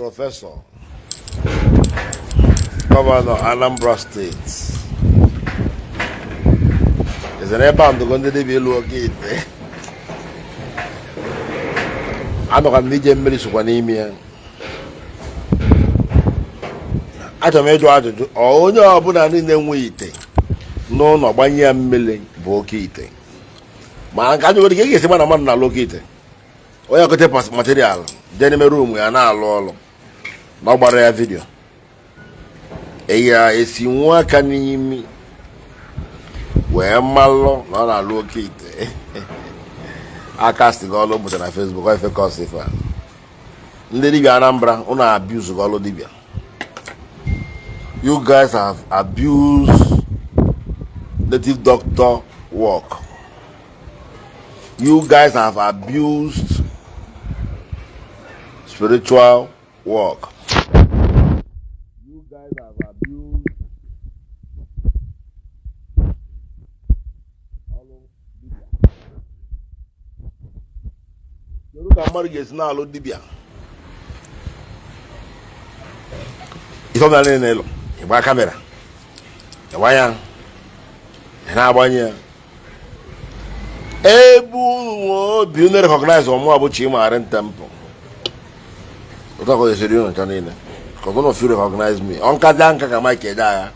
Professor, Governor Anambra State, eze n'ebe a ndụgo ndị dibịa ịlụ oke ite anọkwa m n'ije mmiri sokwa n'ime ya. Achọrọ m ịjụ ajụjụ, onye ọbụla niile nwe ite n'ụlọ gbanye ya mmiri bụ oke ite? Ma nke ajụgodi ka ị ga-esi ma na mmadụ na-alụ oke ite, onye gote material jee n'ime room ya na-alụ ọlụ na ọ gbara ya video, ya esi nwa aka n'imi wee malụ na ọ na-alụ oke ite. Aka si gị ọlụ pụtara na Facebook ife kọs ife a. Ndị dibịa Anambra, unu abuse gị ọlụ dibịa. You guys have abused native doctor work. You guys have abused spiritual work. You guys have abused ọlụ dibịa. Kedu ka mmadụ ga-esi na-alụ dibịa ife ọbụla niile ịlụ, ịgba camera, ịgba ya, ị na-agbanye ya ebe unu obi unu recognize ọmụa bụ Chimarin Temple ụtọ ka esiri unu ncha niile, because none of you recognize me. Ọ nkazi nka ka Mike Ejeagha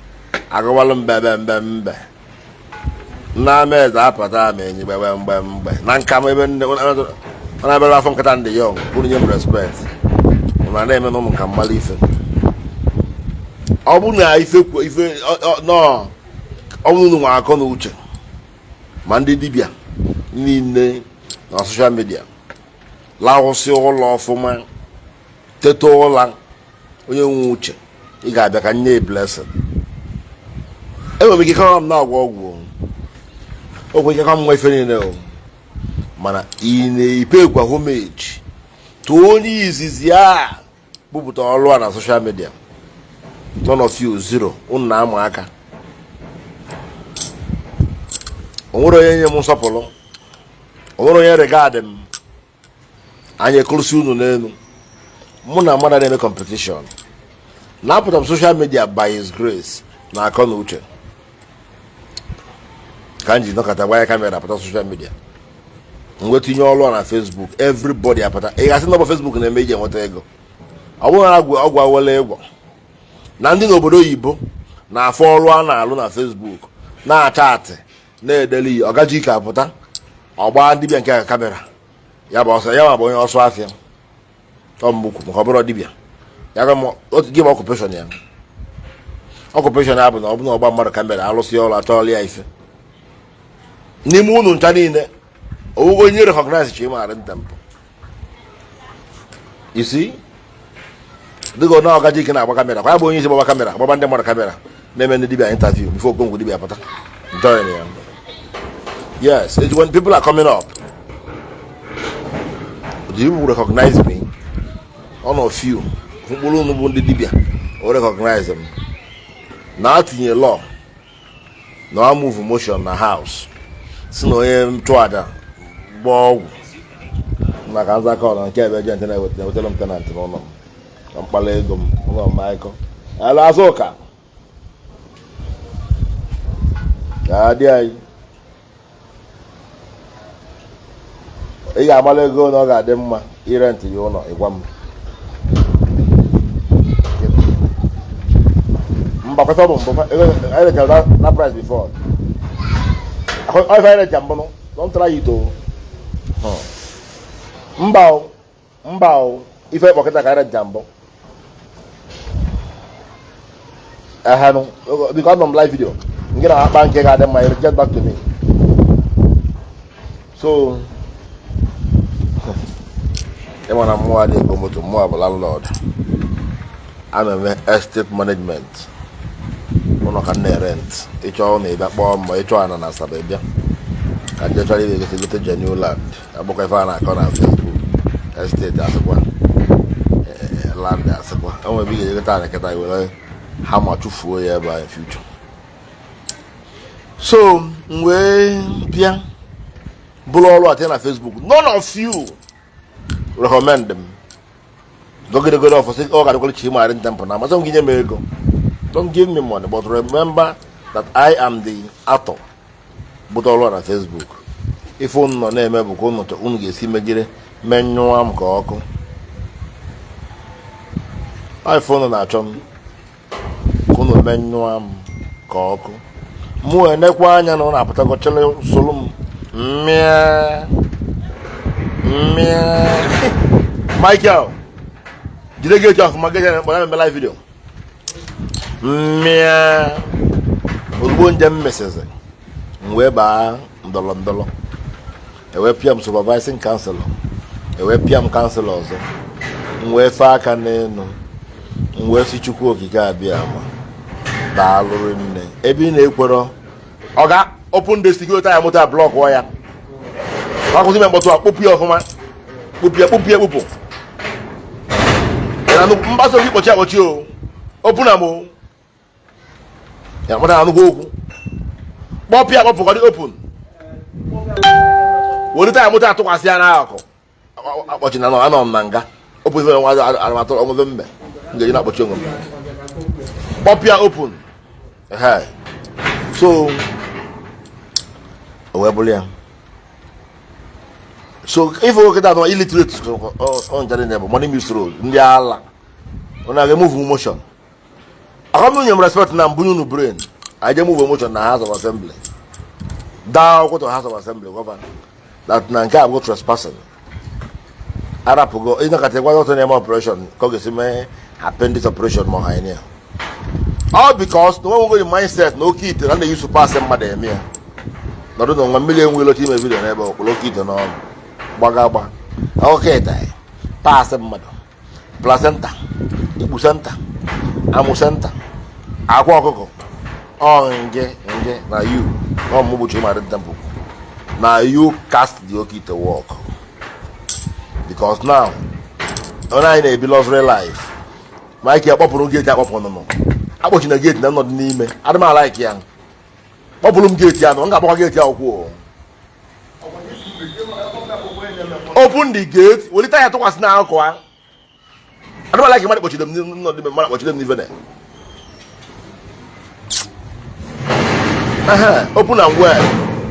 agụwalụ mbebe mbe mbe nna eze apata ma enyi gbebe mgbe mgbe na nka m ebe ndị ọ na-abịara afọ nkata ndị young unu nye m respect. Unu na-eme na ụmụ nka mmalụ ife ọ bụ na ife ife nọ ọ bụrụ unu nwe akọ na uche ma ndị dibịa niile na social media lawụsị ụlọ ọfụma, teta ụla, onye nwe uche ị ga-abịa ka nye blessing. Enwere m ike kọrọ m na-agwọ ọgwụ okwe ike ka m nwa ife niile o, mana ị na-epekwa homage tụọ onye izizi a bupụta ọrụ a na social media. None of you, zero. Unu na-ama aka, o nwere onye nye m nsọpụrụ, o nwere onye regard m. Anyị ekorosi unu n'elu. Mụ na mmadụ na-eme competition na-apụta m social media by his grace na akọ na uche ka m ji nọkọta gbanye camera pụta social media mgbe tinye ọrụ a na Facebook, everybody apụta. Ị ga-asị na ọ bụ Facebook na-eme iji enweta ego. Ọ bụrụ na ọgwụ awele ịgwọ na ndị n'obodo oyibo na-afọ ọrụ a na-alụ na Facebook na-acha atị na-edeli ọgaji ike apụta ọgba dibịa nke a camera ya bụ ọsọ ya ma bụ onye ọsọ afịa ọ mgbukwu maka ọ bụrụ dibịa ya ga gị ma occupation ya, occupation ya bụ na ọ bụ na ọgba mmadụ camera alụsị ọrụ achọọla ya ife n'ime unu ncha niile. Owugo onye recognize Chimarin Temple, you see, dịka onye ọgaji ike na-agba camera kwa ya bụ onye isi gbaba camera, gbaba ndị mmadụ camera na-eme ndị dibịa interview before Okongwu dibịa pụta join ya. Yes, it's when people are coming up, do you recognize me? One of you mkpụrụ unu bụ ndị dibịa o recognize m na atinye law na a move motion na house si na onye nchụaja gbaa ọgwụ maka nzakọ na nke ebe agent na-ewetara m tenant n'ụlọ m ka mkpala ego m ụlọ m akọ ala azụ ụka ka adị anyị. Ị ga-amala ego na ọ ga-adị mma irent ya ụlọ ịgwa m mba kweta bụ mbụ anyị rechara na price before ọ ife anyị recha mbụ. Don't try it o. Mba o, mba o, ife kpọkịta ka anyị recha mbụ ehenụ because anọ m live video nke na akpa nke ga-adị mma. Get back to me. So ịma na mmụọ adịghị ego moto, mmụọ bụ landlord, a na-eme estate management ụlọ ka m na-erent. Ịchọ ụlọ ịbịa kpọọ m, ma ịchọ ana na Asaba ịbịa ka nje chọrọ ibe egosi gote genuine land agbakọ ife a na-akọ na Facebook estate asịkwa land asịkwa enwere ebe ị ga-egote ana kịta were hama chụfuo ya ebe a in future. So m wee bịa bụrụ ọrụ a tinye na Facebook. None of you recommend m. Gogidegoro ọfọ sị ọ ga-adịkwara Chimarin Temple na amasị m gị nye m ego. Don't give me money, but remember that I am the author bute ọrụ na Facebook. Ife unu nọ na-eme bụ ka unu unu ga-esi megide menyụọ m ka ọkụ. Ife unu na-achọ m ka unu menyụọ m ka ọkụ. Mụ enekwa anya na ọ na-apụtago chere soro m mmịa mmịa. Michael, jide gate ọfụma, gate na mkpọrọ eme live video. Mmịa ozugbo njem mesizi m wee baa ndọrọ ndọrọ, ewee pịa m supervising councillor, ewee pịa m councillor ọzọ. M wee fee aka n'elu, m wee sị Chukwu Okike abịa ama daalụrị nne ebe ị na-ekwerọ. Ọga, open the security ya moto a block ya, akwụsị ime mkpọtụ a. Kpụpụ ya ọfụma, kpụpụ ya, kpụpụ ya, kpụpụ ya na mgbasa ozi. Kpọchi akpọchi o, open am o. Ya mmadụ anụgwo okwu, kpọpụ ya, kpọpụ ka ọ dị open. Were taya moto atụkwasị ya n'akụkụ akpọchi na anọ m na nga. Open ife nwa arụmatụ onwebe mme m ga-eji na-akpọchi onwe m. Kpọpụ ya open. Ehe, so o wee bụrụ ya. So ife nwoke da nọ illiterate ọ njere na bụ money misroad ndị ala ọ na-aga move motion. Akọm nye m respect na mbunye unu brain. Anyị je move motion na House of Assembly, daa akwụkwọ to House of Assembly governor that na nke a bụ trespassing. Arapụgo ịnọkọta gwa dọkịta na-eme operation ka ọ ga-esi mee appendix operation ma hernia. All because na nwe nwere mindset na oke ite na na-eyusu pasị mmadụ eme ya nọdụ na nwa mmiri enwe ilocha ime video n'ebe okporo oke ite n'ọnụ gbaga agba oke ite paasị mmadụ, placenta, ikpu senta, amụ senta, akwa ọkụkọ ọ nge nge na you na ọmụmụ Chimarin Temple na you cast the oke ite work, because now onye anyị na-ebi luxury life. Mike akpọpụrụ gate, akpọpụrụ nụ akpọchi na gate na nnọdụ n'ime adị m a-like ya. Kpọpụrụ m gate ya nọ, m ga-akpọkwa gate ya ụkwụ. Open the gate, welite ya tụkwasị na akụkụ ha. Adị m a-like mmadụ kpọchide m nnọdụ n'ime, mmadụ kpọchide m n'ife na. Open and well,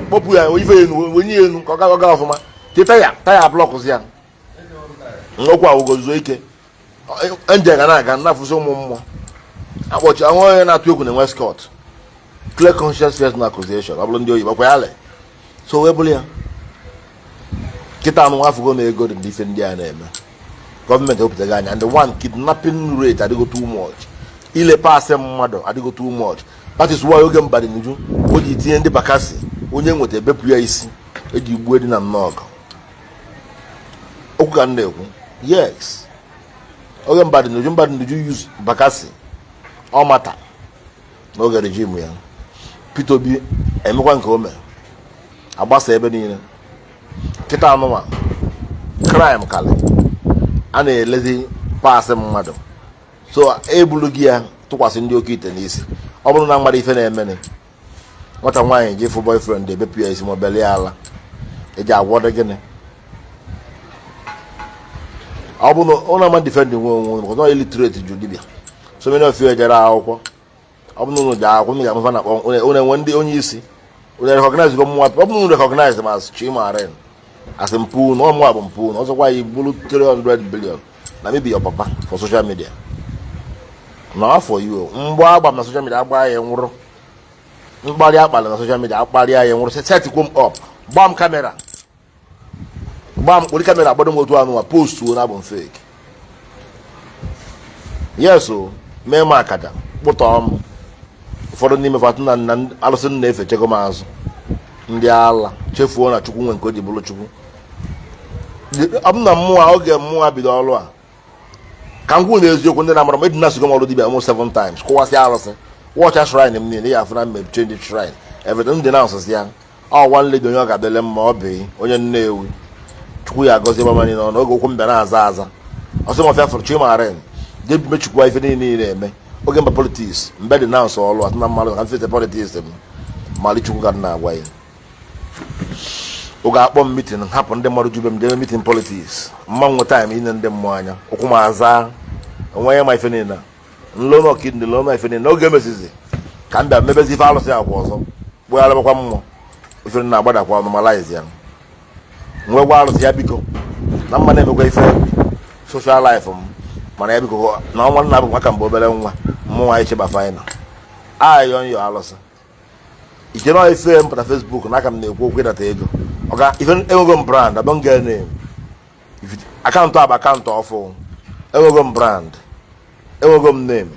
kpọpụ ya ife enu, wenye ya enu ka ọ gaa ọfụma. Tie taya, taya blọkụzi ya. Okwu awụgo zuo ike. Nje ga na-aga na-afụsị ụmụ mmụọ akpọchi ahụ. Onye na-atụ egwu na-enwe scot clear conscience, fears no accusation. Ọ bụrụ ndị oyibo kwa ya le so wee bụrụ ya. Kịta anụ afụgo na ego dị ndị ife ndị a na-eme gọọmenti ewepụtaghị anya. And the one kidnapping rate adịgo too much, ile paasị mmadụ adịgo too much. That is why oge Mbadinuju o ji tinye ndị Bakassi, onye nweta ebepụ ya isi, eji gbuo dị na nnọọgụ. Okwu ka m na-ekwu. Yes, oge Mbadinuju, Mbadinuju use Bakassi ọ mata n'oge regime ya. Peter Obi emekwa nke o mere agbasa ebe niile. Kịta anụnwa crime kalị a na-elezi paasị mmadụ, so ebulu gị ya tụkwasị ndị oke ite n'isi. Ọ bụrụ na mmadụ ife na-emeni nwata nwaanyị ji fụ boyfriend ebepụ ya isi ma ọ belie ala eji agwọdọ gịnị? Ọ bụ na ụlọ ama defend nwe onwe because not illiterate ju dibia. So many of you ejere akwụkwọ. Ọ bụ na unu ji akwụkwọ, unu ga-amafa na akpọ unu enwe ndị onye isi unu recognize go mmụọ. Ọ bụ na unu recognize m as Chimarin, as mpụ na ọmụwa bụ mpụ na ọzọkwa ya bụrụ 300 billion na maybe your papa for social media na afọ you mgbe agba m na social media agba ya nwụrụ, mkparị akpali na social media akparịa ya nwụrụ. Setikwo m up, gbaa m camera, gbaa m kpori camera, agbado m otu anụwa post na abụ m fake. Yes, o mee m akaja kpụtọọ m. Ụfọdụ n'ime fatụ na na alụsị m na-efe chego m azụ. Ndị ala chefuo na Chukwu nwe nke o ji bụrụ Chukwu. Ọ bụ na mmụọ oge mmụọ bido ọrụ a ka m kwuo na eziokwu. Ndị na-amara m edina sigo m ọrụ dibịa almost seven times, kụwasị arụsị, wọcha shrine m niile ya afụ na mme change shrine everything dị na nsụsị ya. Ọ one lady onye ọ ga-adịle mma, ọ bụ onye Nnewi. Chukwu ya agọzie mama niile ọnụ oge okwu m bịa na-aza aza ọsị m ọfịa fụrụ Chimarin je mechukwa ife niile niile eme oge mba politics mbe dị na nsọ ọlụ atụ na mmadụ ka mfete politics m mali. Chukwu ka m na-agwa ya. Oge akpọ m meeting, hapụ ndị mmadụ jube m jebe meeting politics. Mma nwe time ine ndị mmụọ anya ụkwụ m aza onwe ya ma ife niile nlọ kidney lọ ma ife niile. N'oge emezizi ka m bịa mebezi ife alụsị akwa ọzọ, kpụgharịbakwa mmụọ, ife na-agbadakwa, normalize ya, nwee gwa alụsị ya biko na mma na-emekwa ife social life m. Mana ya biko, na ọnwa nna bụ nwa ka mgbe obere nwa mmụọ anyị cheba final ayọ nyọ alụsị ike na ife m pụta Facebook n'aka m na-ekwu okwu ịnata ego. Ọga ife enwego m brand, I don't get name. Account a bụ account ọfụ. Enwego m brand, enwego m name,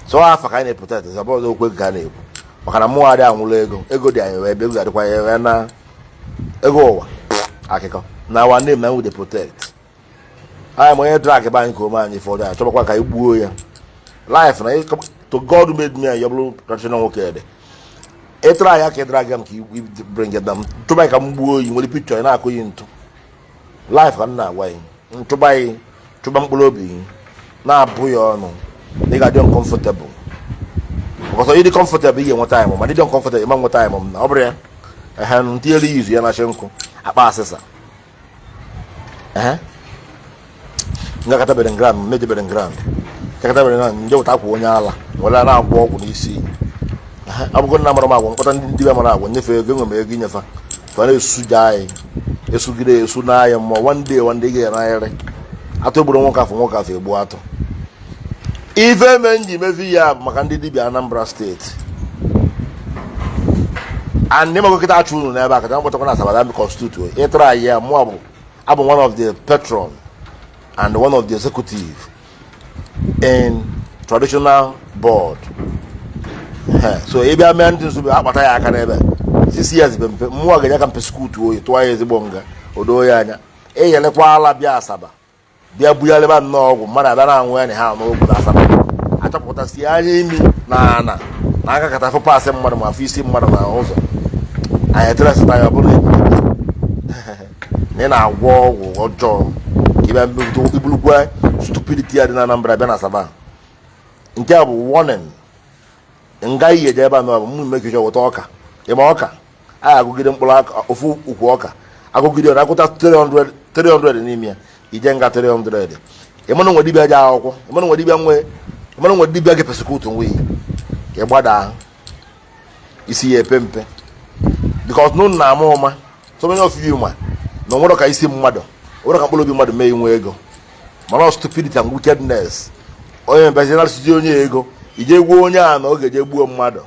so afa ka anyị na-eprotect zabụ ọzọ. Okwu ego ka a na-ekwu maka na mmụọ adị anwụrụ ego. Ego dị anyị wee bịa, ego ga-adịkwa ya wee na ego ụwa akụkọ na our name na we dey protect anyị. Ma onye drag be anyị ka ome anyị fọdụ, anyị chọbakwa ka anyị gbuo ya life na to God made me and ya bụrụ traditional nwoke dị ịtara ya ka ị drag m ka i bring it down, chụba ya ka m gbuo oyi. Nwere picture na-akụ yi ntụ life ka m na-agwa yi nchụba yi, chụba mkpụrụ obi yi na-abụ ya ọnụ na ị ga-adị uncomfortable, because ịdị comfortable ị ga-enweta anyị, ma ịdị uncomfortable ịma nweta anyị. Na ọ bụrụ ya ehe ntinyere izu ya na-achị nkụ akpa asịsa ehe ngakọta bere ground, mejebere ground kakọta bere ground nje weta akwa onye ala were na-agwọ ọgwụ n'isi. Ọ bụgo nna mara m agwọ mkpọta ndị dibịa mara agwọ, nyefe ego, enwe m ego inyefa fa na-esuja anyị, esugide esu n'anya mmụọ. One day, one day ị ga-enanyerị atụ egburu nwoke afọ, nwoke afọ egbu atụ. Ife me nji mevi ya bụ maka ndị dibịa Anambra State and ndị maka kịta achụ unu n'ebe a kacha mkpọtakwa na Asaba constitute ịtara anyị ya. Mụọ bụ abụ one of the patron and one of the executive in traditional board. So ị bịa mee ndị nsogbu akpata ya aka n'ebe 6 years bụ mpe mmụọ ga-enye aka mpe skuutu oyi tụọ ya ezigbo nga o doo ya anya. Eyelekwa ala bịa Asaba bịa bugharịba nnọọ ọgwụ mmadụ abịa na-anwụ ya na ha n'ogwu na Asaba, achọpụtasị anya imi na ana na aka kata afọ pasị mmadụ ma afọ isi mmadụ na ụzọ anyị eteresịta ya. Ọ bụrụ na ị na-agwọ ọgwụ ọjọọ ka ị bịa ibulukwa stupidity ya dị na Anambra bịa na Asaba, nke a bụ warning. Nga ihe eje ebe a nọ bụ mụ mekicha weta ọka ịma ọka a agụgide mkpụrụ aka ofu ukwu ọka agụgide na agụta 300 300 n'ime ya, ije nga 300. Ịmana nwe dibịa ji akwụkwọ, ịmana nwe dibịa nwe, ịmana nwe dibịa gị persecute nwe ịgbada isi ya epe mpe, because n'ụnụ na-ama ụma. So many of you ma na onwere ka isi mmadụ onwere ka mkpụrụ obi mmadụ mee inwe ego, mana ọ stupidity and wickedness. Onye mbezi narụsizi onye ego ije gbuo onye a na ọ ga-eje gbuo mmadụ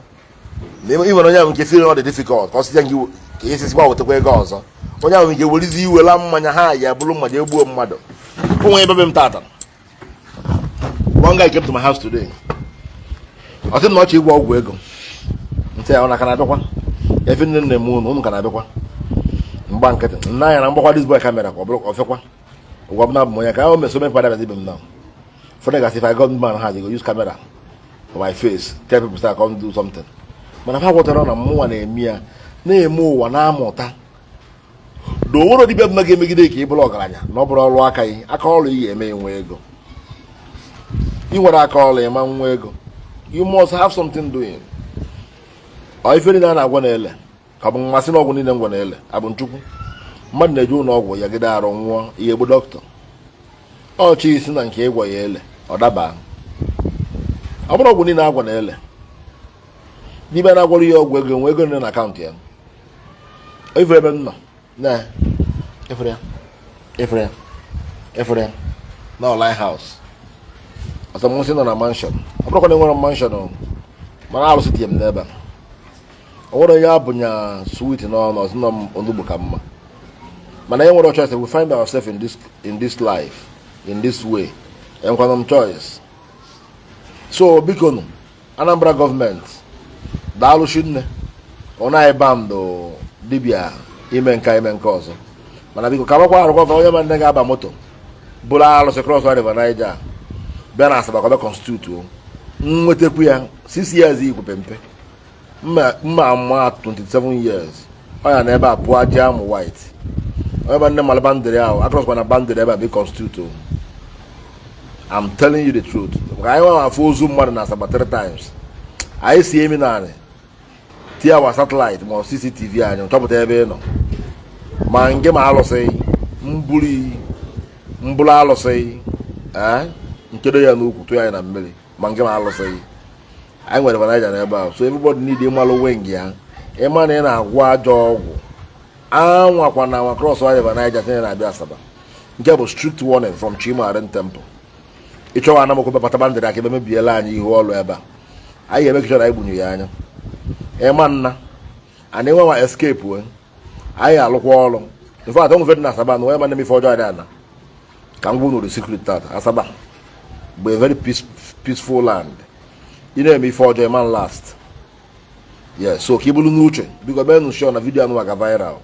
na ị nwere onye ahụ nke feel ọ dị difficult ka ọ sịzie gị ka esisikwa wetakwa ego ọzọ. Onye ahụ nke werizi iwela mmanya ha ya bụrụ mma jee gbuo mmadụ. Onwe ebe m tata, one guy came to my house today, ọ sị m na ọ chọ ịgwọ ọgwụ ego. Ntị ya ọ na-aka na-abịakwa efe nne nne m unu unu ka na-abịakwa mgba nkịtị nna ya na mgbakwa this boy camera ka ọ bụrụ ọfịakwa ụgwọ m na abụ m onye ka o meso many father ibe m now. Ụfọdụ gasị, if I got man ha, they go use camera for my face, tell people say I come do something. Mana ha gwọtara na mmụnwa na-eme ya na-eme ụwa na-amụta na onwere dibịa mma ga-emegide ka ị bụrụ ọgaranya na ọ bụrụ ọrụ aka gị, aka ọrụ ị ga-eme enwe ego. Ị nwere aka ọrụ ịma nwa ego, you must have something doing. Ọ ife niile a na-agwa na-ele ka ọ bụ mmasị na ọgwụ niile ngwa na-ele abụ nchukwu. Mmadụ na-eje ụlọ ọgwụ ya gide arụ nwụọ ihe egbu dọkịta ọchị isi na nke ịgwọ ya ele ọ daba. Ọ bụrụ ọgwụ niile agwa na-ele, dibịa na-agwọrọ ya ọgwụ ego nwe ego nne na account ya. Ifere ebe m nọ na ifere ya, ifere ya, ifere ya na online house ọsọ m nọ na mansion. Ọ bụrụkwa na enwere m mansion o, mana arụsị tinye m n'ebe a. O nwere onye abụnya sweet n'ọnụ ọsị nọ m onugbu ka mma, mana e nwere choice. We find ourselves in this life in this way, enwekwana m choice. So biko nụ, Anambra gọọmenti, daalụ chinne ọ naghị bandụ dibịa ime nka ime nke ọzọ, mana biko ka agbakwa arụkwa onye ma nne ga-aba moto bụrụ arụsị cross river Niger bịa na Asaba ka bịa constitute o nwetakwu ya 6 years ikwu mpe mma mma mma 27 years ọ ya na ebe a pụọ aja amụ white. Onye ma nne mara boundary ahụ across na boundary ebe a bi constitute o. I'm telling you the truth. Maka anyị nwa afụ ozu mmadụ na Asaba three times, anyị si emi naanị tie awa satellite ma ọ CCTV anyị chọpụta ebe ị nọ. Ma nke ma alụsị mbụrụ, mbụrụ alụsị, ee, nchedo ya n'ukwu, tụ ya na mmiri. Ma nke ma alụsị, anyị nwere Naija n'ebe ahụ. So everybody need ịmalụ wing ya. Ịma na ị na-agwọ ajọ ọgwụ, anwakwa na anwa cross River Niger tinye na-abịa Asaba. Nke bụ strict warning from Chimaren Temple. Ịchọwa anamokwu bapataba ndịrị aka ebe mebiela anyị ihu ọlụ ebe a, anyị ga-eme na anyị gbunye ya anya. Ịma nna ana enwe nwa escape we, anyị alụkwa ọrụ. In fact, onwe dị na Asaba na onye ma na-eme ife ọjọọ dị ana ka m gwa unu the secret tata. Asaba bụ a very peaceful land. Ị na-eme ife ọjọọ, ịma last. Yes, so ka i buru n'uche, biko mee sure na video anụ maka viral,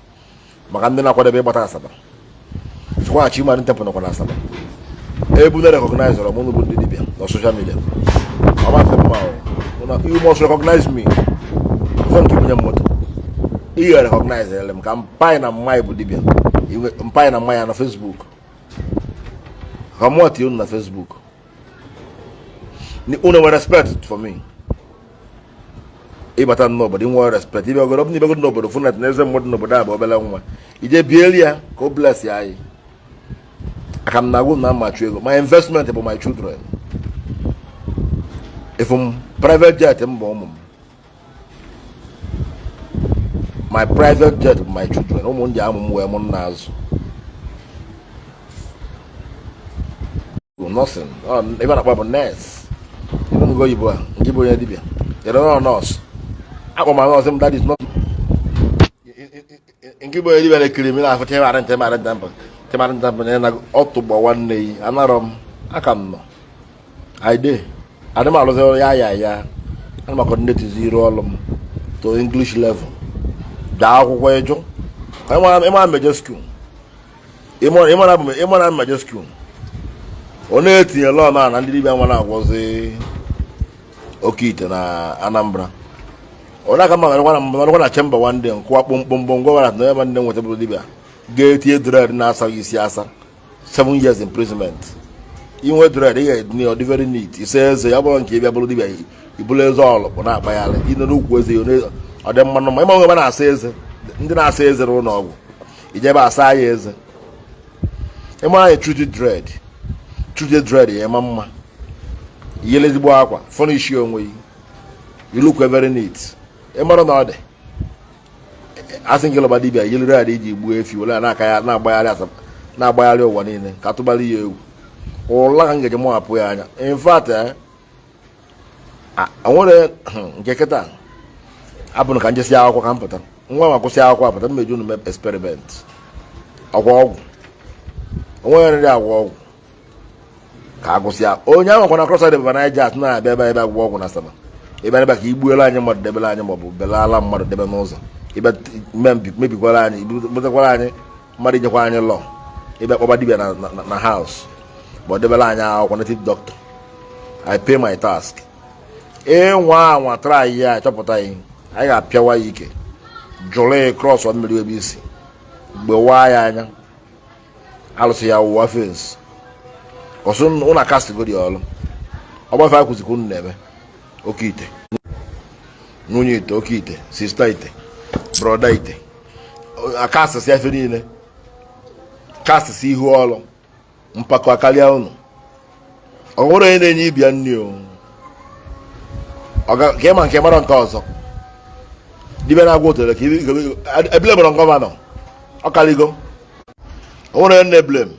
maka ndị na-akwadebe ịgbata Asaba. Chukwu Chimaren Temple nọkwa na Asaba. Ebu na recognize ọrụ mụ bụ ndị dibịa na social media, ọma ndị mma o. You must recognize me before nke bunye m moto. Ị ga-recognize ele m ka mpaị na mmanya bụ dibịa, mpaị na mmanya na Facebook, ka mụọ tie unu na Facebook. Unu nwere respect for me. Ịbata n'obodo, inwe respect. Ịbịa ogodo, ọbụna ịbịagodo n'obodo, fụ na eze mmadụ n'obodo a bụ obere nwa, ije bieli ya ka o bless ya. Anyị aka m na-agwụ m na mmachu ego. My investment bụ my children. If m private jet m bụ ụmụ m, my private jet bụ my children. Ụmụ ndị amụ m wee mụ nna azụ nursing, ebe a na-akpọ bụ nurse. Ịnụgo oyibo a, nke bụ onye dibịa yere nọ nọọsụ, akpọ ma nọọsụ m, that is not nke bụ onye dibịa na-ekiri m na-afụ Chimaren Chimaren Temple, Chimaren Temple na ọtụgbọ nwanne yi. Anarọ m aka m nọ aide, adị m alụzi ọrụ ya ya ya. Ana m akọdinetizi iru ọrụ m to English level. Gaa akwụkwọ, ịjụ ịma major school, ịmara major school, ọ na-etinye lọọ na ndị dibịa nwa na-agwọzi oke ite na Anambra. Ọ na-aka mma nọrọkwa na chamber one day, nkụwa kpomkpomkpom gwara na onye ma ndị nweta bụrụ dibịa ga-etinye dread na-asaghị isi asa, 7 years imprisonment. Inwe dread, ị ga-edinye ọ dị very neat, ise eze ya bụrụ nke ịbịa bụrụ dibịa, ibụrụ eze ọlụ na-akpagharị ine n'ukwu eze ya, ọ dị mmanụ. Ma ịma nwe ebe na-asa eze, ndị na-asa eze n'ụlọ ọgwụ, ijebe asa ya eze. Ịma anyị treated dread, treated dread ya ema mma, yele ezigbo akwa, furnish onwe yi, you look very neat. Ịmara na ọ dị asị nke lọba dibịa yelere ya iji gbuo efi were na-aka ya na-agbagharị asa na-agbagharị ụwa niile ka atụbara ya egwu ụla ka m ga-eji mụhapụ ya anya. In fact, nwere nke kịta abụrụ ka njesi akwụkwọ ka m pụta nwa ma kwụsị akwụkwọ apụta mmeju unu mee experiment ọgwụ ọgwụ onwe nri agwọ ọgwụ ka agụsịa onye ahụ kwana cross river Niger atụ na-abịa ebe ebe agwọ ọgwụ na Asaba ebe ebe ka igbuola anyị mmadụ, debere anyị, maọbụ belala mmadụ debe n'ụzọ ebe mebikwara anyị, butekwara anyị mmadụ, ijekwa anyị lọ ebe kpọba dibịa na house ma ọ debere anyị akwụkwọ native doctor. I pay my tax. Ịnwa anwa try ya, achọpụta ya, anyị ga-apịawa ya ike jụrụ ya cross mmiri ebe isi gbewaa ya anya, alụsị ya wụwa fence ọsụ ụnụ akasịgodi ọlụ ọgbafe akwụzikwa unu na-eme oke ite, nwunye ite, oke ite, sister ite, brother ite, akasịsị efe niile, kasịsị ihu ọlụ mpako akarịa unu. Ọ nwere onye na-enye ibia nri o ka ịma nke mara nke ọzọ dibịa na-agwa otele ka ebile mụrụ governor ọ karịgo. O nwere onye na-eblame.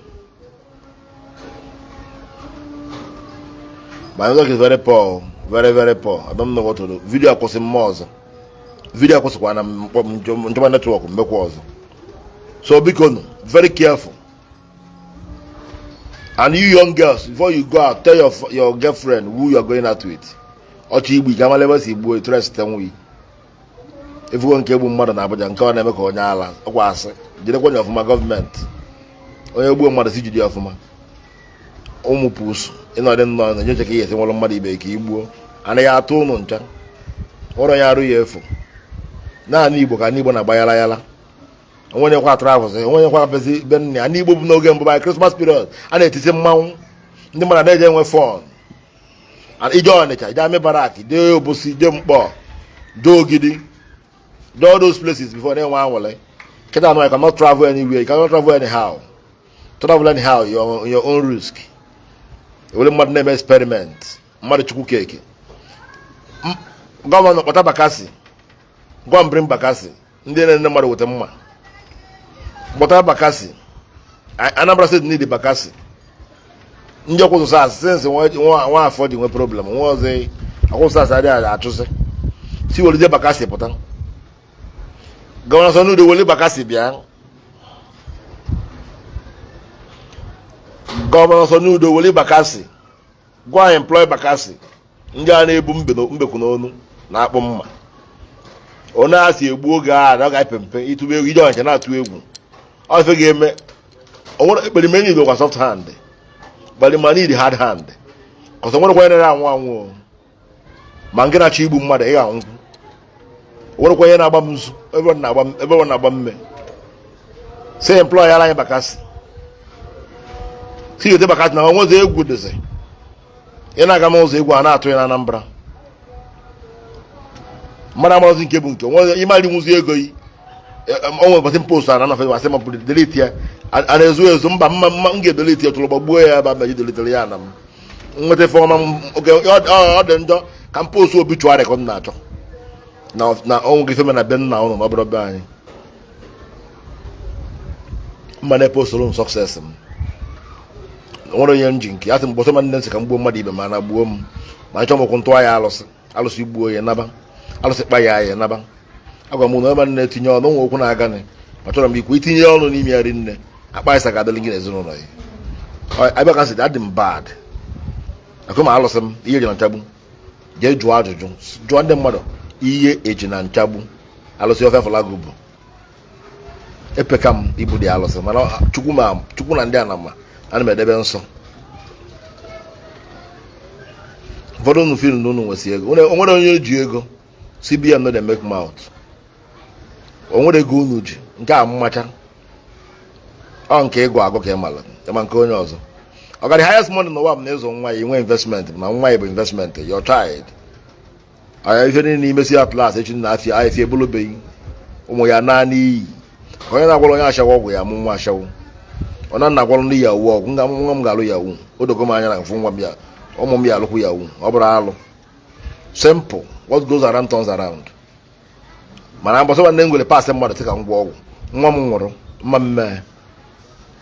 My network is very poor, very very poor. I don't know what to do. Video akwụsị mmụọ ọzọ, video akwụsịkwa na nchọba network mmekwa ọzọ. So biko nụ, very careful. And you young girls, before you go out, tell your girlfriend who you are going out with. Ọchọ igbu ike amala ebe si gbuo etrest nwi efugo nke egbu mmadụ na Abuja, nke ọ na-eme ka onye ala ọkwa asị jidekwa onye ọfụma. Gọọmenti, onye gbuo mmadụ si jide ọfụma. Ụmụ pusu ịnọdị nnọọ na nyeche ka ihe esi nwụrụ mmadụ ibe ka igbuo anaghị atụ ụnụ ncha ụrọ ya arụ ya efu. Naanị Igbo ka ndị Igbo na-agba yala yala, onwe kwa travels, onwe kwa bezi be nne ya. Ndị Igbo bụ n'oge mbụ, by Christmas period, a na-etiti mmanwụ, ndị mmadụ na-eje enwe fun. Ije Ọnịcha, ije Army Barrack, jee Obosi, jee Mkpọ, jee Ogidi, jee all those places before na-enwe anwụle. Kịta anụ, you cannot travel anywhere, you cannot travel anyhow. Travel anyhow, you're on your own risk. Ewere mmadụ na-eme experiment, mmadụ chukwu keke. Governor, kpọta Bakassi. Gwa m, bring Bakassi. Ndị na-ene mmadụ weta mma, kpọta Bakassi. Anambra State need Bakassi. Ndị ọkwụsụ SARS since nwa afọ ji nwe problem, nwa ọzọ akwụsụ SARS adịghị achụsị. Si welite Bakassi pụta. Governor Soludo, wele Bakassi bịa. Governor Soludo, wele Bakassi. Gwa employ Bakassi. Ndị a na-ebu mbekwu n'onu na-akpụ mma, onye a si egbu oge a na ọ ga-epe mpe ịtụba egwu ije ọncha na-atụ egwu. Ọ ife ga-eme onwere ekperime need kwa soft hand, ekperima need hard hand, kọsọ nwere onye na anwụ anwụ o. Ma nke na-achọ igbu mmadụ, ị ga-anwụkwu. Onwerekwa onye na-agba m nzu ebe ọ na-agba mme. Si employ ara anyị Bakassi, si yote Bakassi na onwezi egwu dịzi. Ị na-aga n'ụzọ, egwu a na-atụ ya na Anambra. Mmadụ amarozi nke bụ nke onwe ịmari nwụzi ego yi. Onwe ụbọchị post a na anafe asị m delete ya, a na-ezu ezu mba mma mma m ga-edelete ya, tụrụ gbagbuo ya ebe a meji deletere ya na m nweta ife ọma. Oge ọ dị njọ ka m post obituary ka m na-achọ na ọnwụ gị feme na be nna ụnụ na ọ bụrụ be anyị mma na-epostụrụ m success m. Nwere onye m ji nke asị m gbọsọ ma nne nsị ka m gbuo mmadụ ibe ma na gbuo m ma nchọ m okwu ntụwa ya alụsị alụsị gbuo ya naba alụsị kpa ya ya naba. Agwa m na ebe nne tinye ọnụ nwe okwu na-aganị ma chọrọ m ikwu itinye ọnụ n'ime ya rinne akpa ịsa ga-adịrị gị na ezinụlọ ya. Abịa ka sị adị m bad akụ ma alụsị m ihe eji na nchagbu. Jee jụọ ajụjụ, jụọ ndị mmadụ ihe eji na nchagbu alụsị ofe fọlagụ bụ epeka m ibu dị alụsị, mana chukwu ma chukwu na ndị anama ana m edebe nsọ. Ụfọdụ unu feel na unu nwesi ego, onwere onye ji ego. CBN no dey make mouth. Onwere ego unu ji nke a mmacha ọ nke ịgụ agụ ka ị mara ma nke onye ọzọ. Ọ gara highest money n'ụwa bụ na ịzụ nwa ya, inwe investment ma nwa ya bụ investment, your child. Anya ife niile imesi atlas echi na afịa ahịa ebulubeghị ụmụ ya naanị iyi ka onye na-agwara onye ashawo ọgwụ ya mụ nwa ashawo ọ na na-agwara ndị yahoo ọgwụ nga nwa m ga-alụ yahoo. O dogo m anya na mfụ nwa m ya, ụmụ m ya alụkwu yahoo. Ọ bụrụ alụ, simple, what goes around turns around. Mana mgbasa nwanne m nwere pasị mmadụ sị ka m gwọ ọgwụ nwa m nwụrụ mma mmee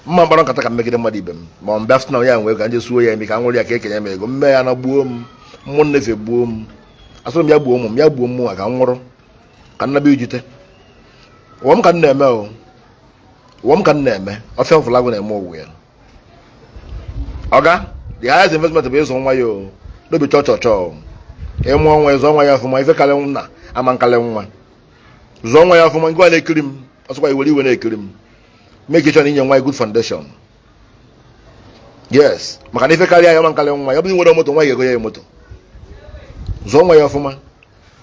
mma mkpara nkata ka mmegide mmadụ ibe m ma ọ mbịa sị na ya nwee ka nje suo ya emi ka nwere ya ka ekenye m ego mme ya na gbuo m mmụ nnefe gbuo m asụrụ m ya gbuo ụmụ m ya gbuo mmụọ ka m nwụrụ ka nnaba ijite ụwa m ka m na-eme o ụwa m ka m na-eme. Ọfịa mfụlagụ na-eme ụgwọ ya. Ọga, the highest investment bụ ịzụ nwa ya o n'obi chọọ chọọ chọọ ịmụọ nwa, ịzụ nwa ya ọfụma. Ife karị nna ama nkarị nwa, zụọ nwa ya ọfụma. Ngwa na-ekiri m ọsọkwa iwere iwe na-ekiri m, make sure na inye nwa ya good foundation. Yes, maka na ife karịa ya ma nkarị nwa ya. Ọ bụrụ nwere moto, nwa ya ego ya moto. Zụọ nwa ya ọfụma.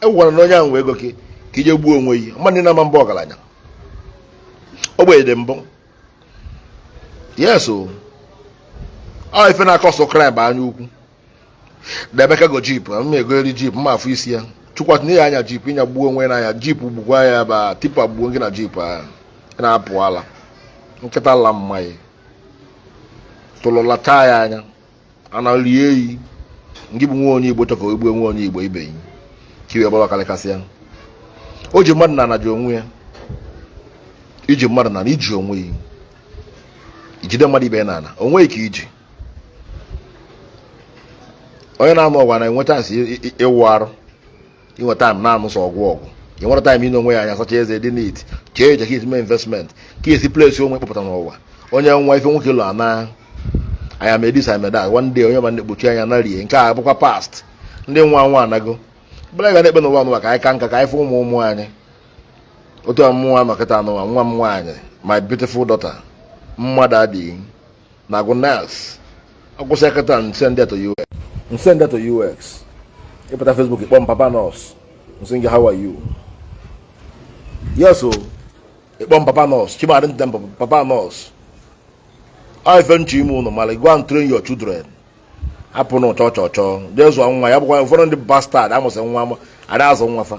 Egwukwara na onye ahụ nwe ego ka ije gbuo onwe ya. Mmadụ na-ama mbụ ọgaranya ogbenye dị mbụ. Yes o, ọ ife na-akọsọ crime bụ anya ukwu. Na Emeka go jeep, m egori jeep mma afụ isi ya. Chukwu tinye ya anya jeep ịnya gbuo onwe n'anya jeep gbukwa ya ba tipa gbuo gị na jeep ahụ na-apụ ala nkịta la mmanya tụlụlachaa ya anya ana rie eyi. Ngị bụ nwa onye Igbo chọka egbuo nwa onye Igbo ibe yi ka iwe gbawa karịkasị ya. O ji mmadụ na ana ji onwe ya, iji mmadụ na iji onwe ya ijide mmadụ ibe ya na ana onweghị ka iji onye na-anụ ọgwa na-enwe chance ịwụ arụ inwe time na-anụ sọ ọgwụ ọgwụ. Ị nwere time ịnụ onwe ya anya, sacha eze, dị neat, chee eche ka esi mee investment, ka esi place onwe kpọpụta n'ụwa. Onye nwa ife nwoke lụ ana anya ma edis ameda one day onye ma na-ekpuchi anya na rie nke a bụkwa past. Ndị nwa nwa anago bụla ga na-ekpe n'ụwa n'ụwa ka anyị ka nka ka anyị fụ ụmụ ụmụ anyị otu a mmụọ nọkịta n'ụwa. Nwa m nwaanyị, my beautiful daughter, mmadụ adịghị na agụ nurse ọkwụsị kịta nsend to US, nsend to US. Ịpụta Facebook, ịkpọ m papa nurse, nsị gị, "How are you?" Yes o, ịkpọ m papa nurse Chimadị ntem papa nurse. Ọ ife nche ime ụnụ mara, go and train your children. Hapụ na chọọ chọọ chọọ jee zụọ nwa ya. Bụkwa ụfọdụ ndị bastard amụsị nwa ada azụ nwa fa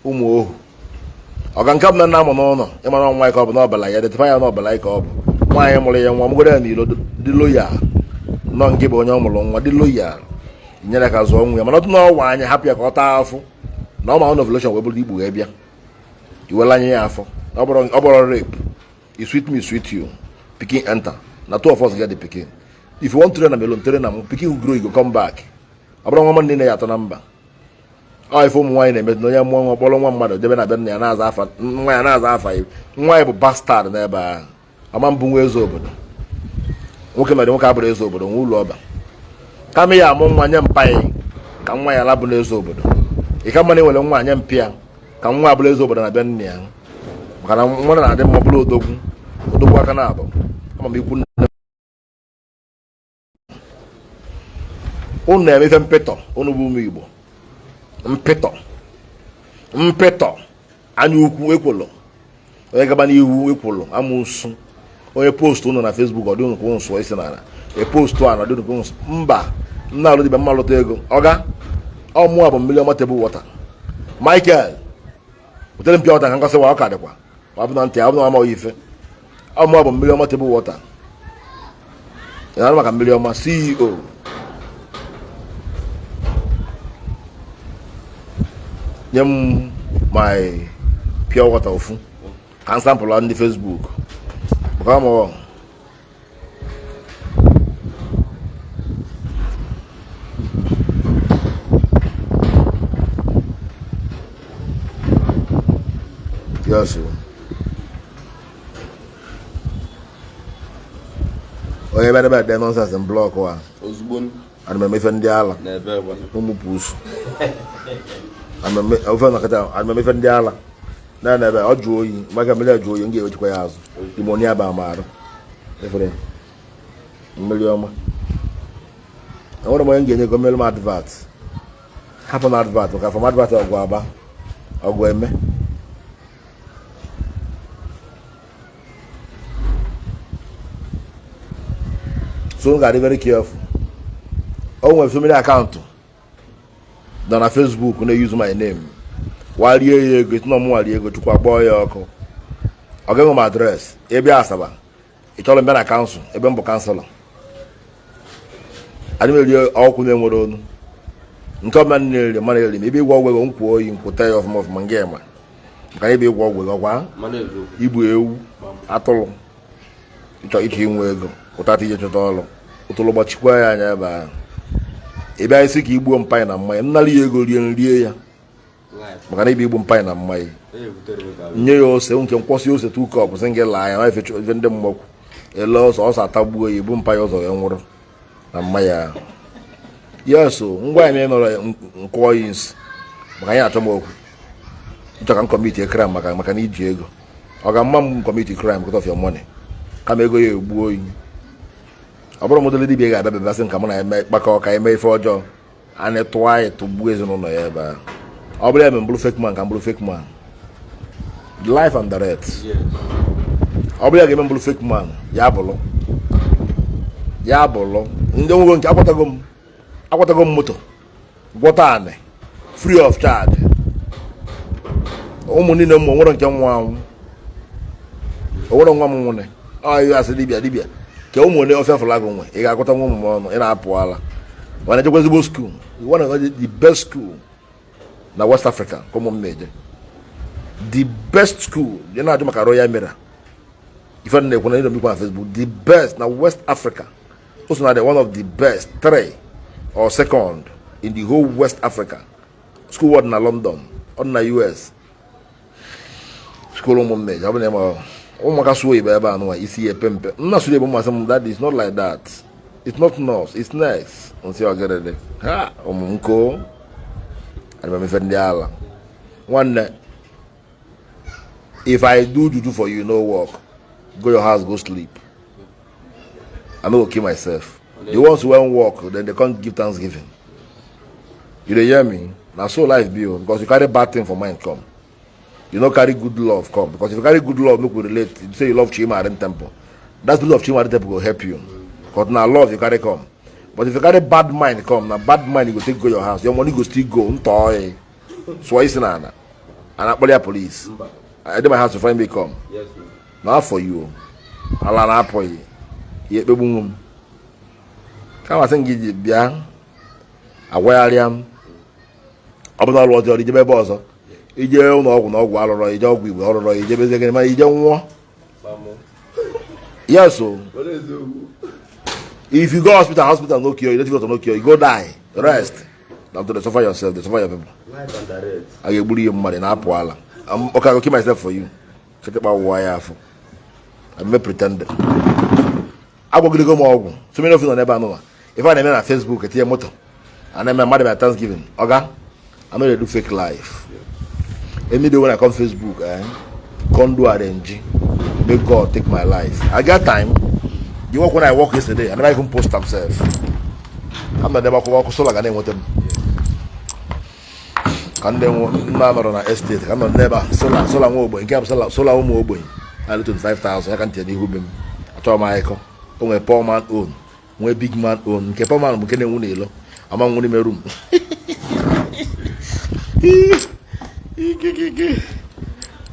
ụmụ ohu. Ọga nke bụ na nna amụ n'ụlọ ịmara nwa ka ọ bụ n'ọbala ya detịfa ya n'ọbala ka ọ bụ nwaanyị mụrụ ya nwa mụgoro ya n'ilo dị loyal nọ nke bụ onye ọ mụrụ nwa dị loyal nyere ka zụọ nwa ya mana ọtụ n'ọwa anya hapụ ya ka ọ taa afụ na ọ ma ovulation wee bụrụ ikpu wee bịa iwela anya ya afọ ọ bụrụ rape. E sweet me, sweet you, pikin enter. Na two of us get the pikin. If you want train am alone, train am. Pikin go grow, you go come back. Ọ bụrụ nwa mmadụ niile ya atọ na mba. Ọ ife ụmụ nwaanyị na-eme na onye mụọ nwa kpọrọ nwa mmadụ debe na be nna ya na-aza afa nwa ya na-aza afa ya. Nwa ya bụ bastard n'ebe ahụ, ama mbụ nwa eze obodo. Nwoke mere nwoke abụrụ eze obodo nwe ụlọ ọba kama ya amụ nwa nye mpa ya ka nwa ya labụ n'eze obodo. Ị ka mma na ewere nwa nye mpi ya ka nwa abụrụ eze obodo na be nna ya, maka na nwa na-adị mma bụrụ odogwu odogwu aka na abụ ama m ikwu nne. Unu na-eme ife mpịtọ. Unu bụ ụmụ Igbo mpịtọ mpịtọ, anya ukwu, ekwolo onye gaba n'ihu, ekwolo amụsụ onye post unu na Facebook. Ọ dị unu ka unu sụọ isi n'ala e post a na ọ dị unu ka unu mba nna alụ dibịa mma lụta ego. Ọga ọmụa bụ mmiri ọma table water. Michael butere m pure water ka nkọsị wa ọ ka dịkwa ọ bụ na ntị ọ bụ na amaghị ife. Ọmụa bụ mmiri ọma table water. Ị na-anụ maka mmiri ọma CEO nye m my pure water ofu ka m sample ndị Facebook maka ọmụọ. Yes o. Onye bịara ebe de nonsense m block wa. Ozugbo. Ana m eme ife ndị ala. N'ebe gwa. Ụmụ pusu ofe nakọta. Ana m eme ife ndị ala na na ebe ọ jụọ oyi maka mmiri ajụ oyi m ga-ewechikwa ya azụ imonia ba m arụ efere mmiri ọma. Enwere m onye m ga-enye ego mmeri m advert. Hapụ na advert maka from advert ọgụ aba ọgụ eme. So m ga-adị very careful. O nwere so many account nọ na Facebook na-use my name warie ya ego esi na ọmụ warie ego. Chukwu akpọọ ya ọkụ. Ọ gaghị m address ebe Asaba ị chọrọ mbịa na council ebe m bụ councillor. Adị m eri ọkwụ na-enwere onu nke ọbụla na-eri mara eri m ebe ịgwọ ọgwụ ego nkwụ oyi nkwụta ya ọfụma ọfụma nga ma maka na ebe ịgwọ ọgwụ ego ọkwa Mana eziokwu. Igbu ewu atụrụ ịchọ ịchọ inwe ego ụtata ije chọta ọrụ ụtụrụ gbachikwa ya anya ebe ahụ. Ị bịa isi ka igbuo mpanye na mmanya nnara ya ego rie nrie ya. Life. Maka na ibe igbu mpanye na mmanya E butere m ka nye ya ose nke nkwọsị ose 2 cup sị gị laa ya ife ife ndị mmọkwu ele ọsọ ọsọ atagbuo ya ibu mpanye ụzọ ya nwụrụ na mmanya ahụ. Yes o, ngwa ya nọrọ nkụọ ya nsi maka anyị achọ m okwu ịchọ ka m commit crime maka na iji ego ọ ga-mma m commit crime because of your money kama ego ya egbuo oyi. Ọ bụrụ model dibịa ga-abịa bịa sị nka mụ na ya mee kpakọ ka eme ife ọjọọ anyị tụọ anyị tụgbuo ezinụlọ ya ebe ahụ. Ọ bụrụ ya mere m bụrụ fake man ka m bụrụ fake man life and direct. Ọ bụrụ ya ga-eme m bụrụ fake man, ya bụrụ ya bụrụ ndị nwego nke akwatago m moto gwọta anị free of charge. Ụmụ niile m nwere nke nwa anwụ onwere nwa m nwụne ọ ya asị dibịa dibịa ka ụmụ ole ọfịa fụlagụ nwe ị ga-agụta nwa ụmụ m ọnụ ị na-apụ ala mana ejekwa ezigbo school, one of the best school na West Africa ka ụmụ m na-eje, the best school. Ị na-ajụ maka Royal Mirror ife na-ekwu na ịnọ na Facebook, the best na West Africa o so na the one of the best three or second in the whole West Africa school. Ọ dị na London, ọ dị na US. School ụmụ m na-eje ọ bụ na ịma ụmụaka sụọ oyibo ebe a nụwa isi ya epe mpe nna sụrụ ebe mmasị m that is not like that, it's not nurse, it's nice. Nsị ọgịrịdị ha ụmụ nko ana m efe ndị ala nwanne. If I do juju for you, no work, go your house, go sleep. I no go kill myself. The ones who wan work, then they come give thanksgiving. You dey hear me? Na so life be o, because you carry bad thing for mind come, you no carry good love come. Because if you carry good love, make we relate. You say you love Chimarin Temple, that spirit of Chimarin Temple go help you because na love you carry come. But if you carry bad mind come, na bad mind you go take go your house. Your money go still go ntọọ sụọ isi na ana ana akpọrọ ya police. Mba. I dey my house to find me come. Yes, sir. Na for you. Ala na-apụghị ya ekpegbu nwe m. Kama sị m gị ji bịa agwagharịa m. Ọ bụla ọrụ ọjọọ ijebe ebe ọzọ. Ije ụlọ ọgwụ na ọgwụ arụrọ, ije ọgwụ igwe ọrụrọ, ijebe gịnị ma ije nwụọ. Gbamụ. Yes o. Were eziokwu. If you go hospital, hospital no cure you, native doctor no cure you, go die. Rest. Now to suffer yourself, dey suffer your people. Life and direct. A ga-egburu ihe mmadụ na-apụ ala. Okay, I go kill myself for you. Kịtịkpa wụwa ya afọ. I'm not pretending. Agwagidego m ọgwụ. So many of you nọ n'ebe anụma. Ife a na-eme na Facebook etinye moto. A na-eme mmadụ bịa Thanksgiving. Oga, I no dey do fake life. Any day when I come Facebook, come do arrange. May God take my life. I get time. The work when I work yesterday, I never even post am sef. I'm not ebe akwụkwọ ọkụ solar ga na-enweta m. Ka ndị nna nọrọ na estate ka nọ n'ebe a solar solar nwa ogbenye nke a bụ solar solar ụmụ ogbenye na 25,000 ya ka ntị n'ihu be m achọrọ m akụkọ. O nwere poor man own, nwee big man own. Nke poor man bụ nke na-enwu n'ilo ama nwu n'ime room.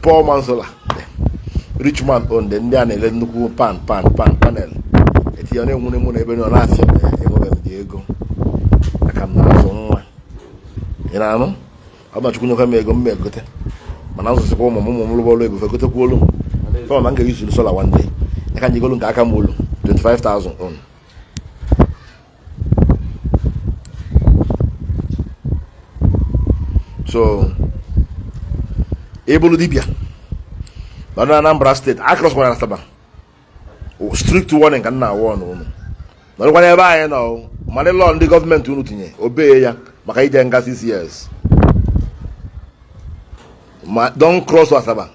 Poor man solar, rich man own dị ndị a na-ele nnukwu pan pan pan panel etinye na-enwu n'ime na ebe nọ na-afịa. Enwebeghị m dị ego aka m na-azụ nwa ị na-anụ. Ọ bụ na Chukwu nyekwa m ego m egote, mana nzụzikwa ụmụ m ụmụ m lụba ọrụ ego fegotekwa olu m fọm na m ga-eyuzuru solar one day. Ya ka njigolu nke aka m olu 25,000 on. So ị bụrụ dibịa nọ na Anambra steeti, across kwara Asaba, strict warning ka m na-awụ unu nọrọkwa n'ebe anyị nọ. Mara lọọ ndị gọọmenti unu tinye obee ya maka ije nga 6 years ma don cross Asaba,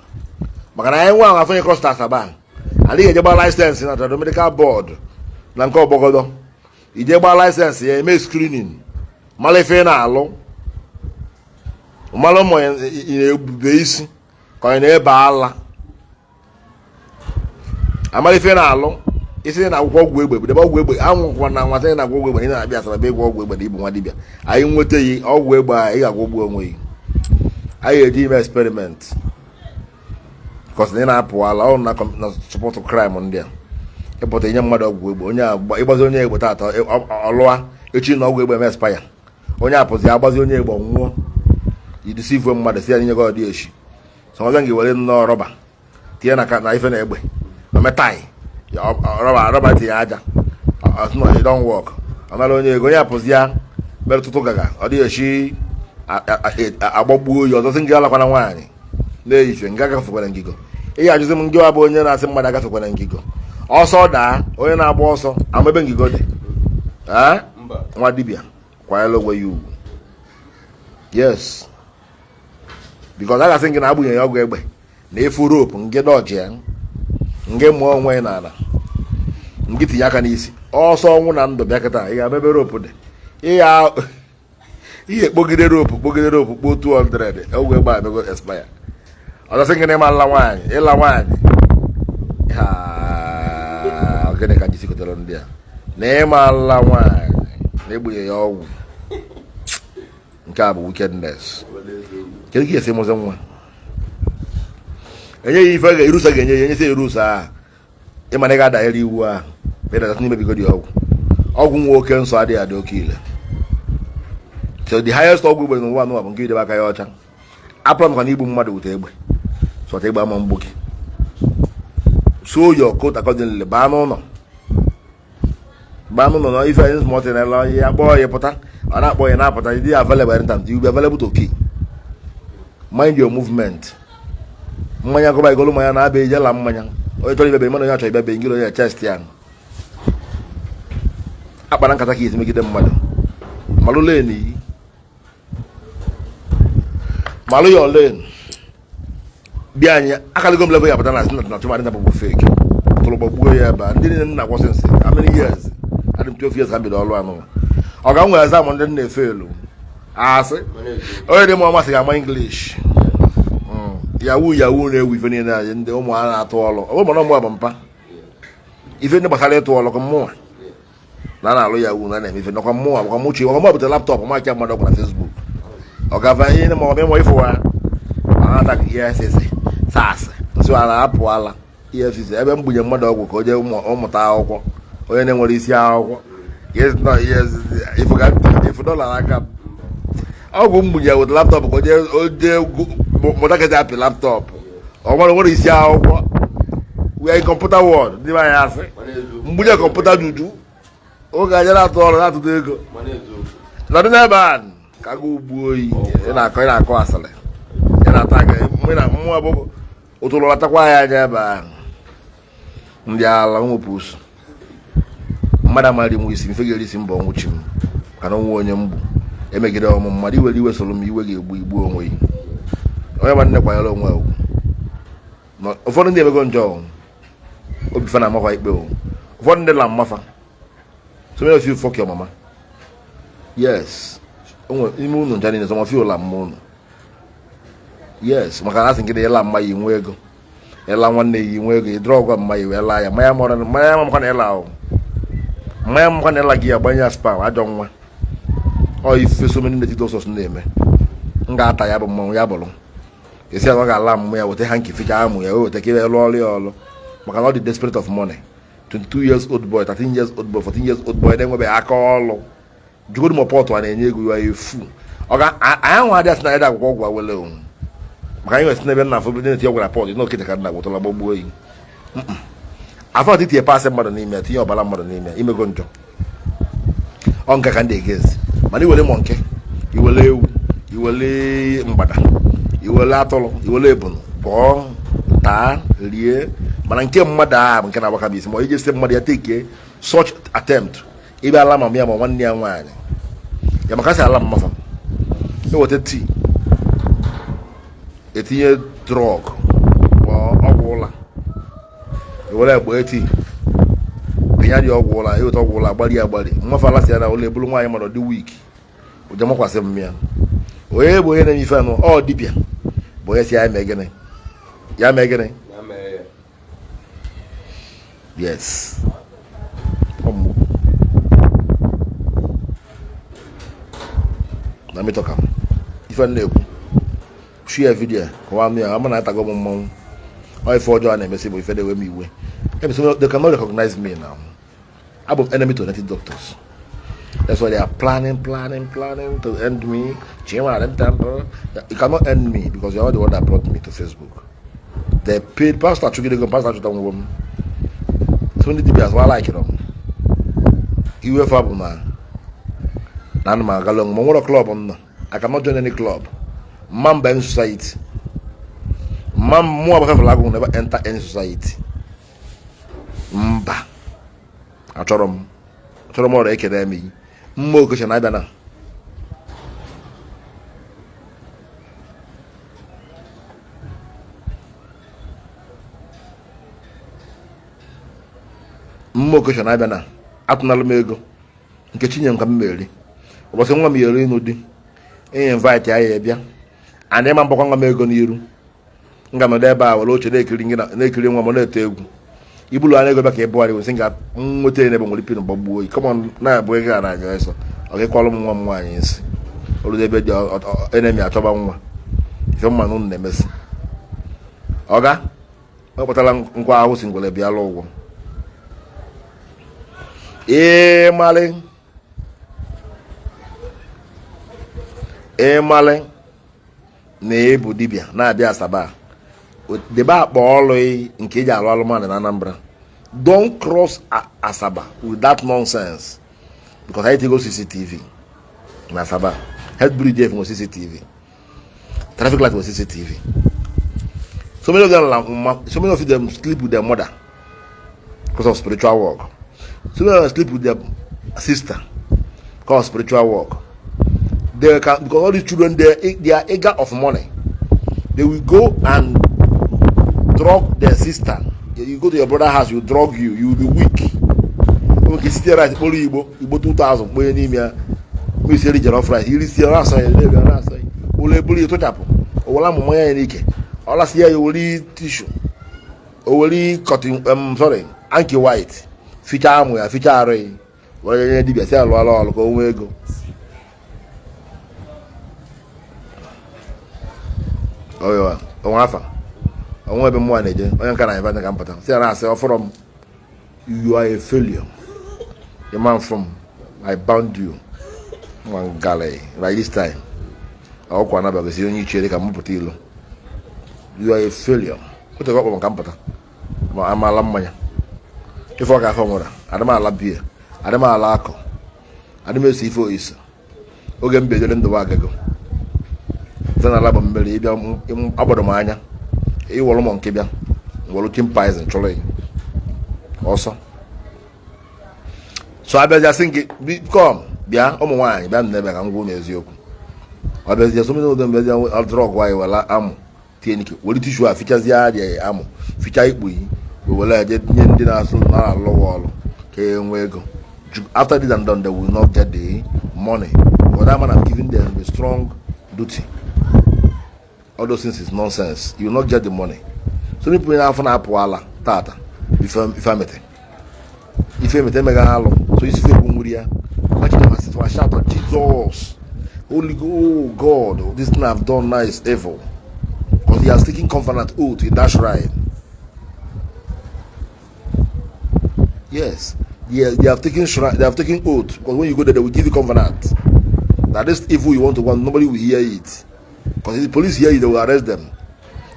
maka na anyị nwe ahụ afọ cross Asaba adịghị eje gba license na Trado Medical Board na nke ọgbọgọdọ ije gba license ya eme screening mara ife ị na-alụ, mara ụmụ ị na-ebube isi ka ọ na-ebe ala amara ife na-alụ isi na akwụkwọ ọgwụ egbe debe ọgwụ egbe anwụkwa na nwata na agwọ ọgwụ egbe. Ị na-abịa Asaba ịgwọ ọgwụ egbe na ịbụ nwa dibịa, anyị nweta yi ọgwụ egbe a ị ga-agwọgbu onwe gị. Anyị eji ime experiment because na ị na-apụ ala ọ na support crime ndị a ịpụta inye mmadụ ọgwụ egbe. Onye ịgbazi onye egbe taata ọlụa echi na ọgwụ egbe eme expire, onye apụzi agbazi onye egbe nwụọ. Idisivuo mmadụ si ya nye gị ọdị echi so ọzọ gị were nnọọ rọba tinye na na ife na egbe ometai rọba rọba tinye aja it don't work. Ọ nara onye ego onye apụzi ya mere tụtụ gaga ọ dịghị echi agbagbuo ya ọzọ sị ngị alakwana nwaanyị na-eyife nga agafekwara ngigo. Ị ga-ajụzi m ngị bụ onye na-asị mmadụ agafekwara ngigo ọsọ daa onye na-agba ọsọ ama ebe ngigo dị. Nwa dibịa kwanyere onwe ya ugwu. Yes, because a ga-asị gị na agbụnye ya ọgwụ egbe na efu rope nke dọji ya nke mụọ onwe ya n'ala nke tinye aka n'isi ọsọ ọnwụ na ndụ bịa kịta ị ga-ama ebe rope dị. Ị ga-ekpogide rope kpogide rope kpoo 200 ọgwụ egbe abịago expire. Ọzọ sị gị na ịma nla nwaanyị ịla nwaanyị ha gịnị ka njisi kotere ndị a na ịma nla nwaanyị na egbunye ya ọgwụ nke a bụ wickedness. Kedu ka esi mụzi nwa enye ya ife ga-erusa ga-enye ya enyesi erusa ahụ ịma na ị ga-adanyere iwu ahụ ịdata n'ime bigodi ọgwụ ọgwụ nwa oke nsọ adịghị adị oke ile. So the highest ọgwụ egbe n'ụwa n'ụwa bụ nke idebe aka ya ọcha apụrụ maka na igbu mmadụ wute egbe sọta egbe ama mgbu gị. So your coat accordingly. Baa n'ụlọ baa n'ụlọ na ife anyị small thing na ya kpọọ ya pụta ọ na-akpọ ya na-apụta dị available anytime. You be available to kill. Mind your movement. Mmanya gọba igolu mmanya na-abịa ijela mmanya onye chọrọ ibebe mmadụ onye achọrọ ibebe ngịrị onye chest ya akpara nkata ka esi megide mmadụ. Malụ lane yi, malụ your lane. Bịa anyị akaligo m level ya pụta na asị na chụmadị na bụ fake tụrụ gbagbuo ya ebe a. Ndị niile nna akwụsị nsị how many years adị m 12 years ka m bido ọrụ anụ ọ ga nwere exam ndị na-efe elu asị onye dị m ọmasị ga-ama English yahoo yahoo na-ewu ife niile anyị ndị ụmụ ha na-atụ ọlụ ọ bụrụ mana ọmụ bụ mpa ife ndị gbasara ịtụ ọlụ ka mmụọ na na-alụ yahoo na na-eme ife nakwa mmụọ bụkwa mụchi ọkwa mụ butere laptop maka mmadụ gwara Facebook ọ gava ihe ma ọ bụ ịmụ ịfụwa anata EFCC SARS nso a na-apụ ala EFCC ebe m gbunye mmadụ ọgwụ ka o jee mụta akwụkwọ onye na-enwere isi akwụkwọ ifu dọla n'aka m ọgwụ m gbunye with laptop ka o jee mụta ka esi apị laptop ọ nwere isi akwụkwọ. We are in computer world. Ndị be anyị asị mgbunye kọmputa juju oge anyị na-atụ ọrụ na-atụta ego nọdụ n'ebe a ka gị ugbu oyi ị na-akọ ị na-akọ asịrị ị na-ata aka na mmụọ bụ ụtụrụ latakwa ya anya ebe ahụ ndị ala nwepụ usu mmadụ amaghị nwe isi mfe ga-eri isi mbọ nwụchi m ka na onwe onye mgbu emegide ọmụ mmadụ iwere iwe soro m iwe ga-egbu igbu onwe gị onye ma nne kwanyere onwe ugwu. Ụfọdụ ndị emego njọ obi fa na-amakwa ikpe o ụfọdụ ndị la mmafa. So many of you fuck your mama. Yes, ime unu ncha niile, some of you la mma unu. Yes, maka na asị nke ịla mma ya inwe ego ịla nwanne ya inwe ego ịdọrọ ọgwa mma ya wee laa ya mmanya mọrọ mmanya makwa na ịla ahụ mmanya makwa na ịla gị ya gbanye ya spam ajọ nwa ọ ife so many native doctors na-eme m ga-ata ya bụ mmanwụ ya bụrụ esi ya ọ ga-ala mmụ ya weta ha nke ficha amụ ya weta ka lụọ ọrụ ya ọrụ maka na ọ dị desperate of money. 22 years old boy, 13 years old boy, 14 years old boy na-enwebeghị aka ọlụ jugodu ma pọtụ a na-enye ego ya efu ọ ga anyị nwa adị asị na anyị akwụkwọ ọgwụ awele o maka anyị nwesị n'ebe nna afọ na-eti ọgwụ na pọtụ n'okete ka nna gwụtala gbagbuo oyi afọ ọtị tinye pasị mmadụ n'ime ya tinye ọbara mmadụ n'ime ya imego njọ ọ nka ka ndị egezi mana iwere monkey iwere ewu iwere mgbada iwere atụrụ iwere ebunu pụọ taa rie mana nke mmadụ ahụ bụ nke na-agbaka m isi ma ije site mmadụ ya take such attempt ịbịa ala mama ya ma nwanne ya nwaanyị ya maka sị ala mmafa eweta tii etinye drug ma ọgwụ ụla ewere egbe tii ya dị ọgwụ ụla eweta ọgwụ ụla agbari agbari mmafa ala si ya na ụlọ eburu nwaanyị mmadụ dị weak ụjọ makwasị m ya onye bụ onye na-eme ife anụ ọ dibịa bụ onye si ya mee gịnị ya mee gịnị. Yes, na metọka ife na-ekwu share video kọwa m ya ama na atago m mmanwụ ọ ife ọjọọ a na-emesi bụ ife na-ewe m iwe. They cannot recognize me now. Abụ m enemy to native doctors. That's why they are planning, planning, planning to end me. You cannot end me because you are the one that brought me to Facebook. They paid Pastor Chukwu Pastor Chukwu m. So ndị dibịa I like them. Iwe fa bụ na na ana m agala onwe m nwere club m nọ. I cannot join any club. Mma mba any society. Mma mmụọ agbafefela agụ never enter any society. Mba. Achọrọ m ọrụ ekele m iyi. Mma okocha na-abịa na mma okocha na-abịa na atụnalụ m ego nke chinye m ka m meri ụbọchị nwa m yere ịnụ di enye invite ya ya bịa and ịma mgbakwa nwa m ego n'iru m ga nọdụ ebe a were oche na-ekiri nwa m na-ete egwu ibulu anya ego bịa ka ị bụgharị wesị nga nweta ya n'ebe nwere pin gbagbuo oyi kọmọn na-abụ ego a na-anya ọsọ ọ ga-ekwalụ m nwa m nwaanyị nsị olu ebe dị enemi achọba nwa ife mmanụ unu na-emesi ọga ọ kpatara nkwa ahụ si ngwere bịala ụgwọ ịmalị ịmalị na ịbụ dibịa na-abịa Asaba debe akpa ọlụ nke eji alụ alụmanụ na Anambra. Don't cross Asaba with that nonsense because anyị tego CCTV na Asaba head bridge nwe CCTV, traffic light nwe CCTV. So many of them, so many of them sleep with their mother because of spiritual work. So many of them sleep with their sister because of spiritual work. They can, because all these children, they are eager of money. They will go and drug their sister. You go to your brother's house, you drug you, you will be weak. Okay, sit right, only Igbo, Igbo 2000, onye n'ime ya, isi jollof rice, iri si ọra asọ ya, ebe ọra asọ ya, ụlọ ebulu ya tụchapụ, owela amụma ya n'ike, ọlasị ya ya were tissue, o were cotton, sorry, hanky white, fichaa amụ ya, fichaa arụ ya, were nye dibịa si alụ alụ ọlụ ka o nwee ego. Oyo, onwe afa Onwe ebe mmụọ na-eje onye nka na ebe ka m pụta si ya na-asị ọfọrọ m, you are a failure. The man from I bound you nwa ngalị by this time ọkwa anabagosi onye ichie ka m pụta ilo. You are a failure. Otu ọkpọ m ka m pụta ma amaala mmanya ife ọ ga-afọ nwere adịmala biya, adịmala akọ, adịm eso ife oyise oge m bidoro ndụ agago site n'ala bụ mmiri ịbịa agbado m anya ịwọrọ m nke bịa nwere chimpanzee chụrụ ya ọsọ. So abịazi gị kom bịa, ụmụ nwaanyị bịa n'ebe ka m gwa unu eziokwu. Ọ bịazie so many of them bịazie drug anyị were amụ tie n'ike, were tissue a fichazie adịghị amụ ficha ikpu yi were eje nye ndị na-asụ na-alụ ọrụ ka e nwee ego. After this and done, they will not get the money, but that man, I'm giving them a strong duty. All those things is nonsense. You will not get the money. So many people na-afọ na-apụ ala tata ife amete ife emete emega ha alụ. So isi ife egwu nwuri ya shout out Jesus, Holy, oh God, this thing I've done now is evil, because he has taken covenant oath in that shrine. Yes, yeah, they have taken shrine, they have taken oath, because when you go there, they will give you covenant that this evil you want to want, nobody will hear it, because if the police hear you, they will arrest them.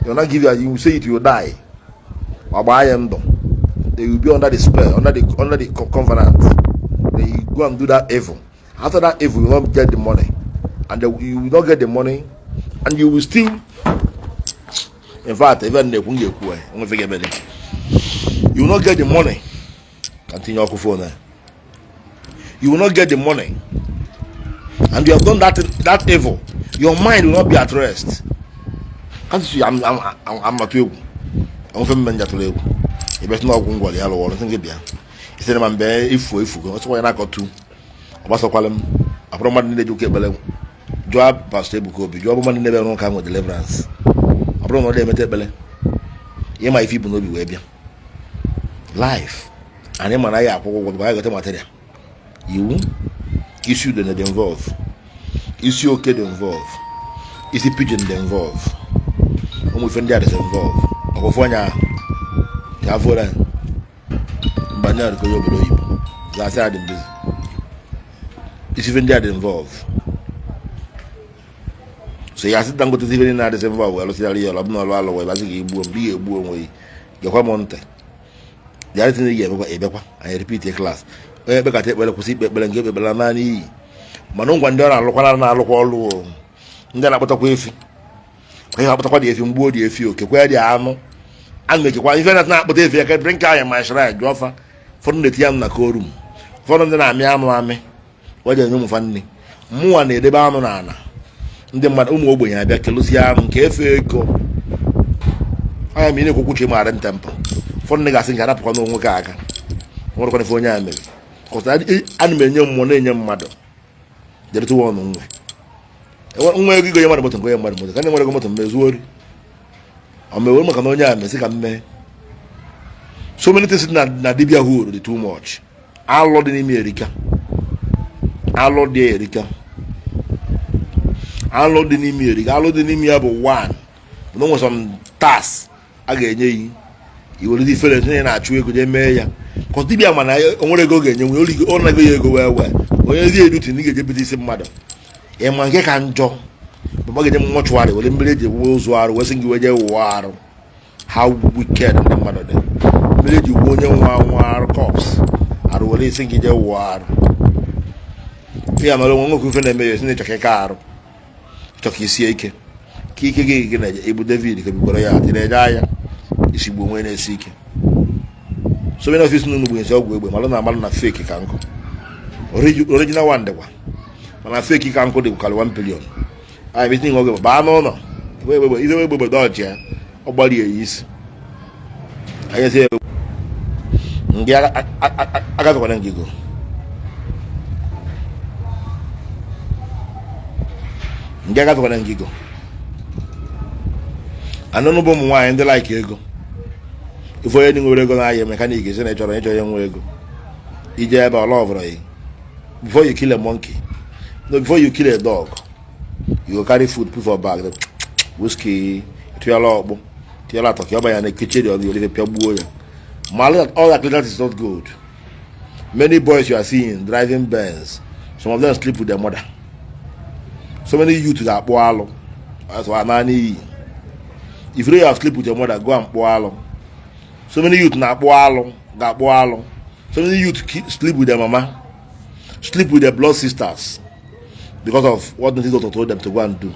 They will not give you, you will say it, you will die. They will be under the spell, under the covenant. Then you go and do that evil. After that evil, you will not get the money, and you will not get the money, and you will still, in fact, even the you will not get the money. Continue phone. You will not get the money, and you have done that evil. Your mind will not be at rest. Can't you see? I'm at you. I'm from Menja. Ebe na ọgwụ ngwọrọ ya lụwa ọrụ nsị gị bịa isi na mgbe ifu efu ọsọkwa ya na-akọ tu ọgbasakwala m abụrụ mmadụ niile ji ụka ekpere. Jụọ Pastor Ebuka Obi, jụọ bụ mmadụ niile bịara ụka nwe deliverance. Ọ bụrụ na ọ dị-emeta ekpere ihe ma ife ibu n'obi wee bịa life anyị mana ya akwụkwọ ụgwọ bụ anyị gote material iwu isi udene dị involve, isi oke dị involve, isi pigeon dị involve, ụmụ ife ndị a dị involve. Ọkwụfụ onye ahụ ka afọ ra mgbe ndị adịkọ ya obodo oyibo ga-asị adị mbizi isi ife ndị a dị involve. So ya sị Dangote ife ndị na-adịsị involve wee lụsịara ya ọrụ ọbụna ọrụ alụ wee basị ga-egbuo mgbe ị ga-egbu onwe gị. Gekwa m ntị, the other thing ị ga-emekwa ebekwa anyị repeat class. Onye ekpekata ekpere kwụsị ikpe ekpere nke ekpekpere naanị iyi mana ngwa ndị ọ na-alụkwara na-alụkwa ọlụ o. Ndị na-akpọtakwa efi ihe akpọtakwa dị efi mgbuo dị efi okekwa dị anụ a na-ekekwa ife na-akpọta efi eke drink anyị ma shrine jụọ fa. Ụfọdụ na-etinye anụ na korum, ụfọdụ ndị na-amị anụ amị waji enye ụmụ fa nri. Mụnwa na-edebe anụ n'ala ndị mmadụ, ụmụ ogbenye abịa kelụsie anụ nke efe ego anya ma ị na-ekwukwu Chimarin Temple. Ụfọdụ ndị ga-asị nke arapụkwa n'onwe ka aka nwerekwana ife onye a mere kọsa. Ana m enye mmụọ na-enye mmadụ jerịtụwa ọnụ nwe nwa ego igonye mmadụ moto nke onye mmadụ moto ka ndị nwere ego moto mmezuo ori ọ mewere maka na onye a mesị ka m mee. So many things na dibia hood dị too much. Alụ dị n'ime erika, alụ dị erika, alụ dị n'ime erika, alụ dị n'ime ya bụ one bụ na o nwere some task a ga-enye yi iwere ifere onye na-achụ ego jee mee ya ka dibịa mana o nwere ego ga-enye nwe ọ nago ya ego wee wee onye ezi edutin ị ga-eje bute isi mmadụ ịma nke ka njọ bụ ma ga-eje mortuary were mmiri eji wuo ozu arụ wee sị gị wee jee wụọ arụ. How wicked ndị mmadụ dị! Mmiri eji wuo onye nwa nwa arụ, corpse arụ, were isi gị jee wụọ arụ ya mere onwe nwoke ife na-eme ya esi na ịchọ ka ike arụ ịchọ ka isie ike ka ike gị gị na ebu David ka bikwara ya atị na-eje ahịa isi gbuo onwe na-esi ike. So many office n'unu bụ nsị ọgwụ egbe malụ na amalụ na fake ka nkụ original one dịkwa mana fake ka nkụ dịkwa 1 billion. Anyị meeting oge baa n'ụlọ egbe ife egbe dọji ya ọ gbarie ya isi anyị esi ndị agafekwana ngịgo ndị agafekwana ngịgo anụnụ bụ ụmụ nwaanyị ndị like ego ife onye nwere ego na-ahịa mechanic esi na ịchọrọ ịchọ onye nwe ego ije ebe ọla ọvụrụ ya. Before you kill a monkey, no, before you kill a dog, you go carry food put for bag, whiskey tụyala ọkpụ. Tiela atọ ka ọ banya na-ekechie dị ọnụ ife pịagbuo ya. Ma all that glitters is not gold. Many boys you are seeing driving Benz, some of them sleep with their mother. So many youth ga-akpụ alụ azụ naanị iyi. If you have sleep with your mother, go and kpụọ alụ. So many youth na-akpụ alụ, ga-akpụ alụ. So many youth sleep with their mama, sleep with their blood sisters because of what the doctor told them to go and do.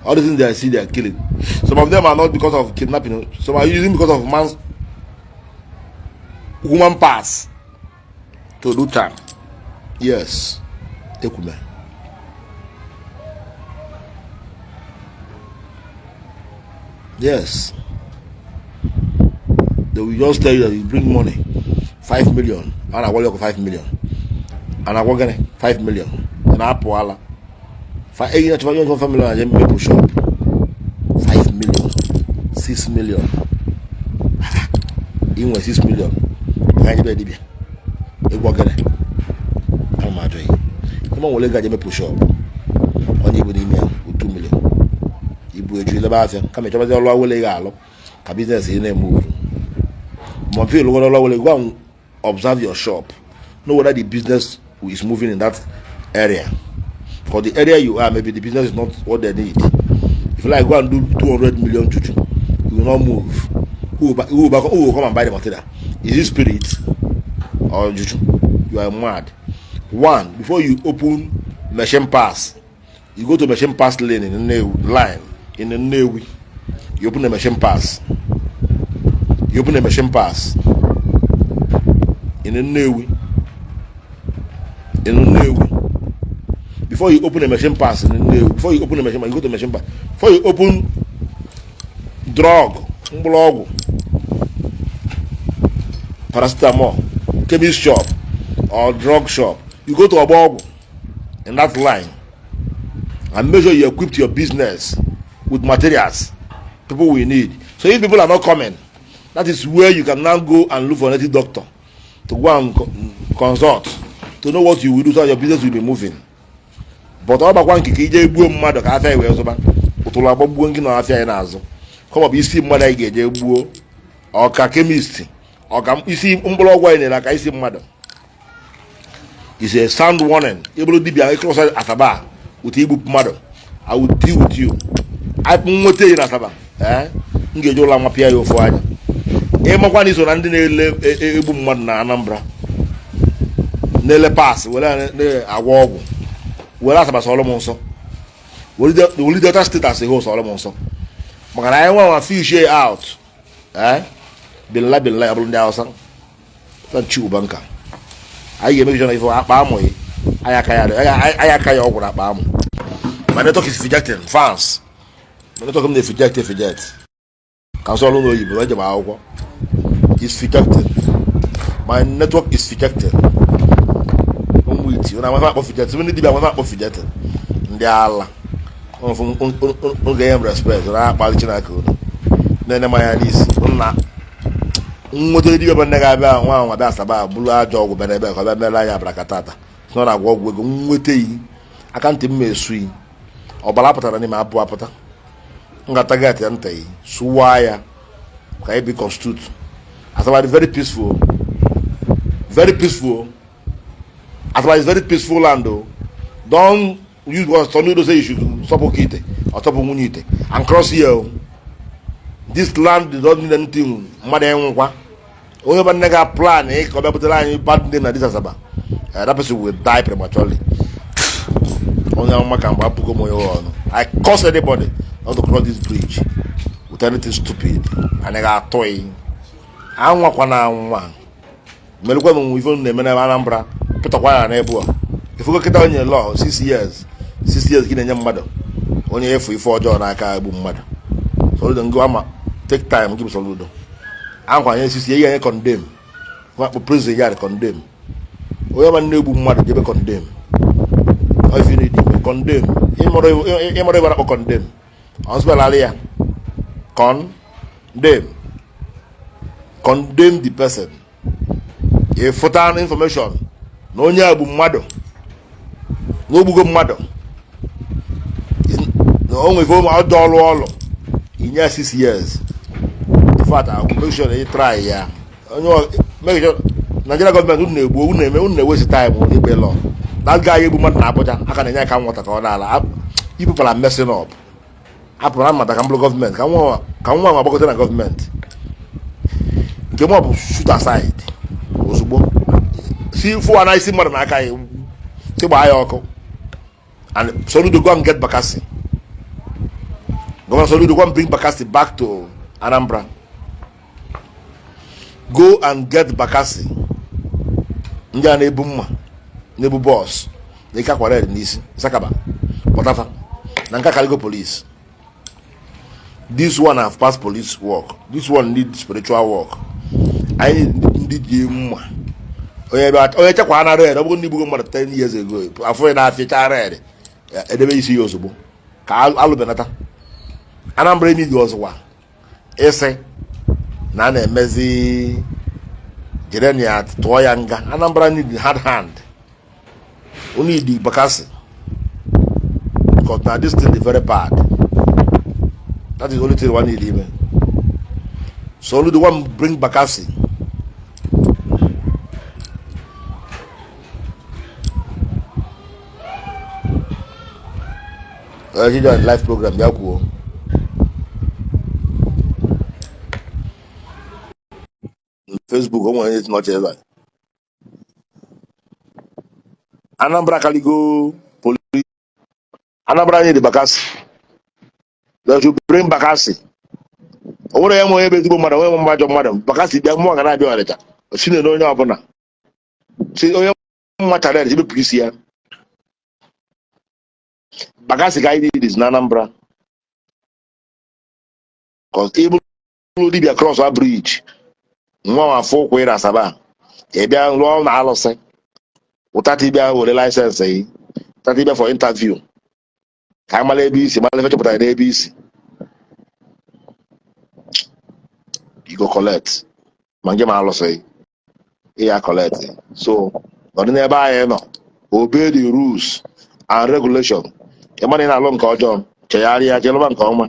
All the things they see, they are killing. Some of them are not because of kidnapping. Some are using because of man's woman pass to do time. Yes. Ekume. Yes. They will just tell you that you bring money, 5 million. And I want 5 million. And I want 5 million. And I pull 5 million and then push up. 5 million. 6 million. Inwe 6 million. Ka anyị dibịa. Ịgwọ gịnị? Ana m ajụ ya. Ịma nwere ego aje push up. Onye ibu n'ime ya 2 million. Ibu eju ilebe afịa kama ịchọbazi ọlụ awele ga alụ ka business ị na-eme uru. Ma mfe ịlụgoro ọlụ awele, go and observe your shop. Know whether the business is moving in that area. For the area you are, maybe the business is not what they need. If you like, go and do 200 million juju, you will not move. Who will come and buy the material? Is it spirit or juju? You are mad. One, before you open machine pass, you go to machine pass lane in the Nnewi line in the Nnewi. You open the machine pass. You open the machine pass in the Nnewi. In the Nnewi. Before you open a machine pass in the Nnewi, before you open a machine, you go to machine pass. Before you open drug, mgbọrọgwụ, paracetamol, chemist shop or drug shop, you go to Ogbogu in that line and make sure you equip your business with materials people will need. So if people are not coming, that is where you can now go and look for a native doctor to go and consult to know what you will do so that your business will be moving. But ọ bakwa nke ka ije gbuo mmadụ ka afịa wee zụba ụtụrụ agbagbuo gị na afịa anyị na-azụ kọma bụ isi mmadụ anyị ga-eje gbuo ọka chemist ọka isi mkpụrụ ọgwụ anyị na-ere aka isi mmadụ. Is a sound warning. Ịbụrụ dibịa ịcross Asaba with igbu mmadụ, I will deal with you. Nweta ya na Asaba, m ga-eji ụlọ nwa pịa ya ofu anya. Ịmakwa na iso na ndị na-ele egbu mmadụ na Anambra na-ele pass were na-agwọ ọgwụ were Asaba sọrọ m nsọ, were Delta State as a whole sọrọ m nsọ, maka na anyị nwa nwa fish out binla binla ya bụrụ ndị Hausa nchi ụba nka anyị ga-emegicha na ife akpa amụghị anyị aka ya ọgwụ na akpa amụ. My network is rejecting fans. My network m na-efiject efiject ka nsọ ọrụ n'oyibo eje m akwụkwọ is rejecting. My network is rejecting. Ụmụ iti na amafe akpọ fiject ndị dibịa amafe akpọ fijecting ndị ala oge m respect na-akpali Chineke unu na-ene m anya n'isi nna nwetara dibịa bụ nne ga-abịa nwa nwa bịa Asaba bụrụ ajọ ọgwụ bịa n'ebe ka ọ bịa mere anyị abrakatata sị na ọ na-agwọ ọgwụ ego nweta yi aka ntị m ma esu yi ọbara pụtara n'ime abụọ apụta ngata gat ya ntị yi sụwa ya ka ebi constitute. Asaba dị very peaceful, very peaceful. Asaba is very peaceful land o. Don use what Soludo say you should stop oke ite or stop nwunye ite and cross here o. This land don't need anything mmadụ enwekwa onye ọbụla nne ga plan ka ọ bịa butere anyị bad name na this Asaba, that person will die prematurely. Onye amụma ka mgbe apụgo m onye ọnụ. I curse anybody not to cross this bridge with anything stupid. Anyị ga-atụ yi anwakwa na anwa melụkwa m ife na-eme na Anambra pịtakwa ya n'ebu a ifugo kịta onye law 6 years 6 years ka ị na-enye mmadụ onye efu ife ọjọọ n'aka egbu mmadụ. Soludo ngo ama take time gị bụ Soludo ankwa nye 6 years ihe condemn wakpo prison yard condemn onye ọma na-egbu mmadụ jebe condemn ife need condemn ịmụrụ ịbara akpọ condemn ọnsụbelalị ya condemn condemn the person. Ịfụta information na onye a bụ mmadụ na ogbugo mmadụ na o nwere ife ọjọọ ọlụ ọlụ Inye ya 6 years. In fact, I will make sure na ị try ya. Onye make sure Nigeria gọọmenti, unu na-egbu, unu na-eme, unu na-ewesi time ikpe law. That guy egbu mmadụ na Abuja aka na-enye aka nwata ka ọ na-ala. You people are messing up. Apụrụ na mmata ka m bụrụ gọọmenti, ka nwa nwa gbakọta na gọọmenti nke mụ bụ shoot aside ozugbo, si fụwa na isi mmadụ n'aka ya, si gbaa ya ọkụ. And Soludo, go and get Bakassi. Governor Soludo, go and bring Bakassi back to Anambra. Go and get Bakassi. Ndị a na-ebu mma, na-ebu bọs na ike akwa red n'isi sakaba pọtafa na nke akaligo police. This one have passed police work. This one need spiritual work. Anyị need ndị ji mma. Onye bịa, onye chekwa na red, ọ bụrụ na igbugo mmadụ 10 years ago, afọ ya na-afịcha red, edebe isi ya ozugbo ka alụbenata. Anambra need ọzọkwa ịsị na a na-emezi jerenia tụọ ya nga. Anambra need hard hand. Only need Bakassi, because na this thing dey very bad. That is the only thing one need ime. So only the one bring Bakassi. Onye join live program, bịa kwuo. Facebook, o nwere onye nọchi ebe a. Anambra kaligo police. Anambra need Bakassi. They should bring Bakassi. O nwere ya ma onye bụ ezigbo mmadụ, onye ma ajọ mmadụ. Bakassi bịa, mmụọ ga na-abịa Ọnịcha si na onye ọbụla si onye mma chara ebepụ isi ya. Bakassi ka anyị need is na Anambra, cause ịbụrụ dibịa cross a bridge, nwa nwa afọ ụkwụ ịra Asaba, ị bịa rụọ na alụsị ụtata, bịa were license yi ụtata, bịa for interview ka a mara ebe isi, mara ife chọpụtara n'ebe isi. You go collect ma nje ma alụsị ị ya collect. So nọdụ n'ebe anyị nọ, obey the rules and regulation. Ị mara ị na-alụ nke ọjọọ, chegharịa, chelụba nke ọma.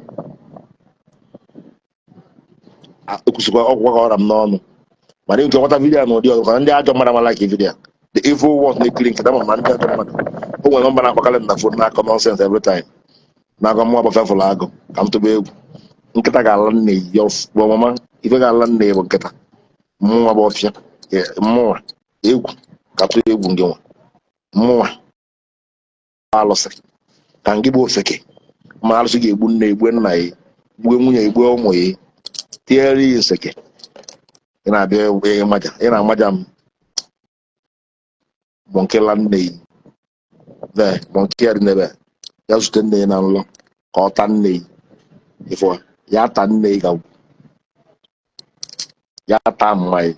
Ekwusịkwa ọgwụ ka ọra m n'ọnụ, mana nke nweta video na ụdị ọzọ ka ndị ajọ mmadụ amala ka video. The evil ones na-ekiri nketa ma ndị ajọ mmadụ. O nwere nọmba na-akpọkarị m na phone, na-akọ nonsense every time, na-agọ mmụọ bụ fefụlụ agụ ka m tụba egwu. Nkịta ga-ala nne ya ọmụma. Ife ga-ala nne ya bụ nkịta mmụọ bụ ọfịa mmụọ egwu ka tụ egwu ngị nwa mmụọ alụsị ka ngị bụ ofeke ma alụsị ga-egbu nne, egbue nna ya, gbue nwunye, egbue ụmụ ya, tinyere ya nseke. Ị na-abịa ịmaja, ị na-amaja m mọnkịla nne ya ve mọnkị ya dị n'ebe ya zute nne ya na nlọ ka ọ taa nne ya. Ifo ya taa nne ya ka ya taa mma ya.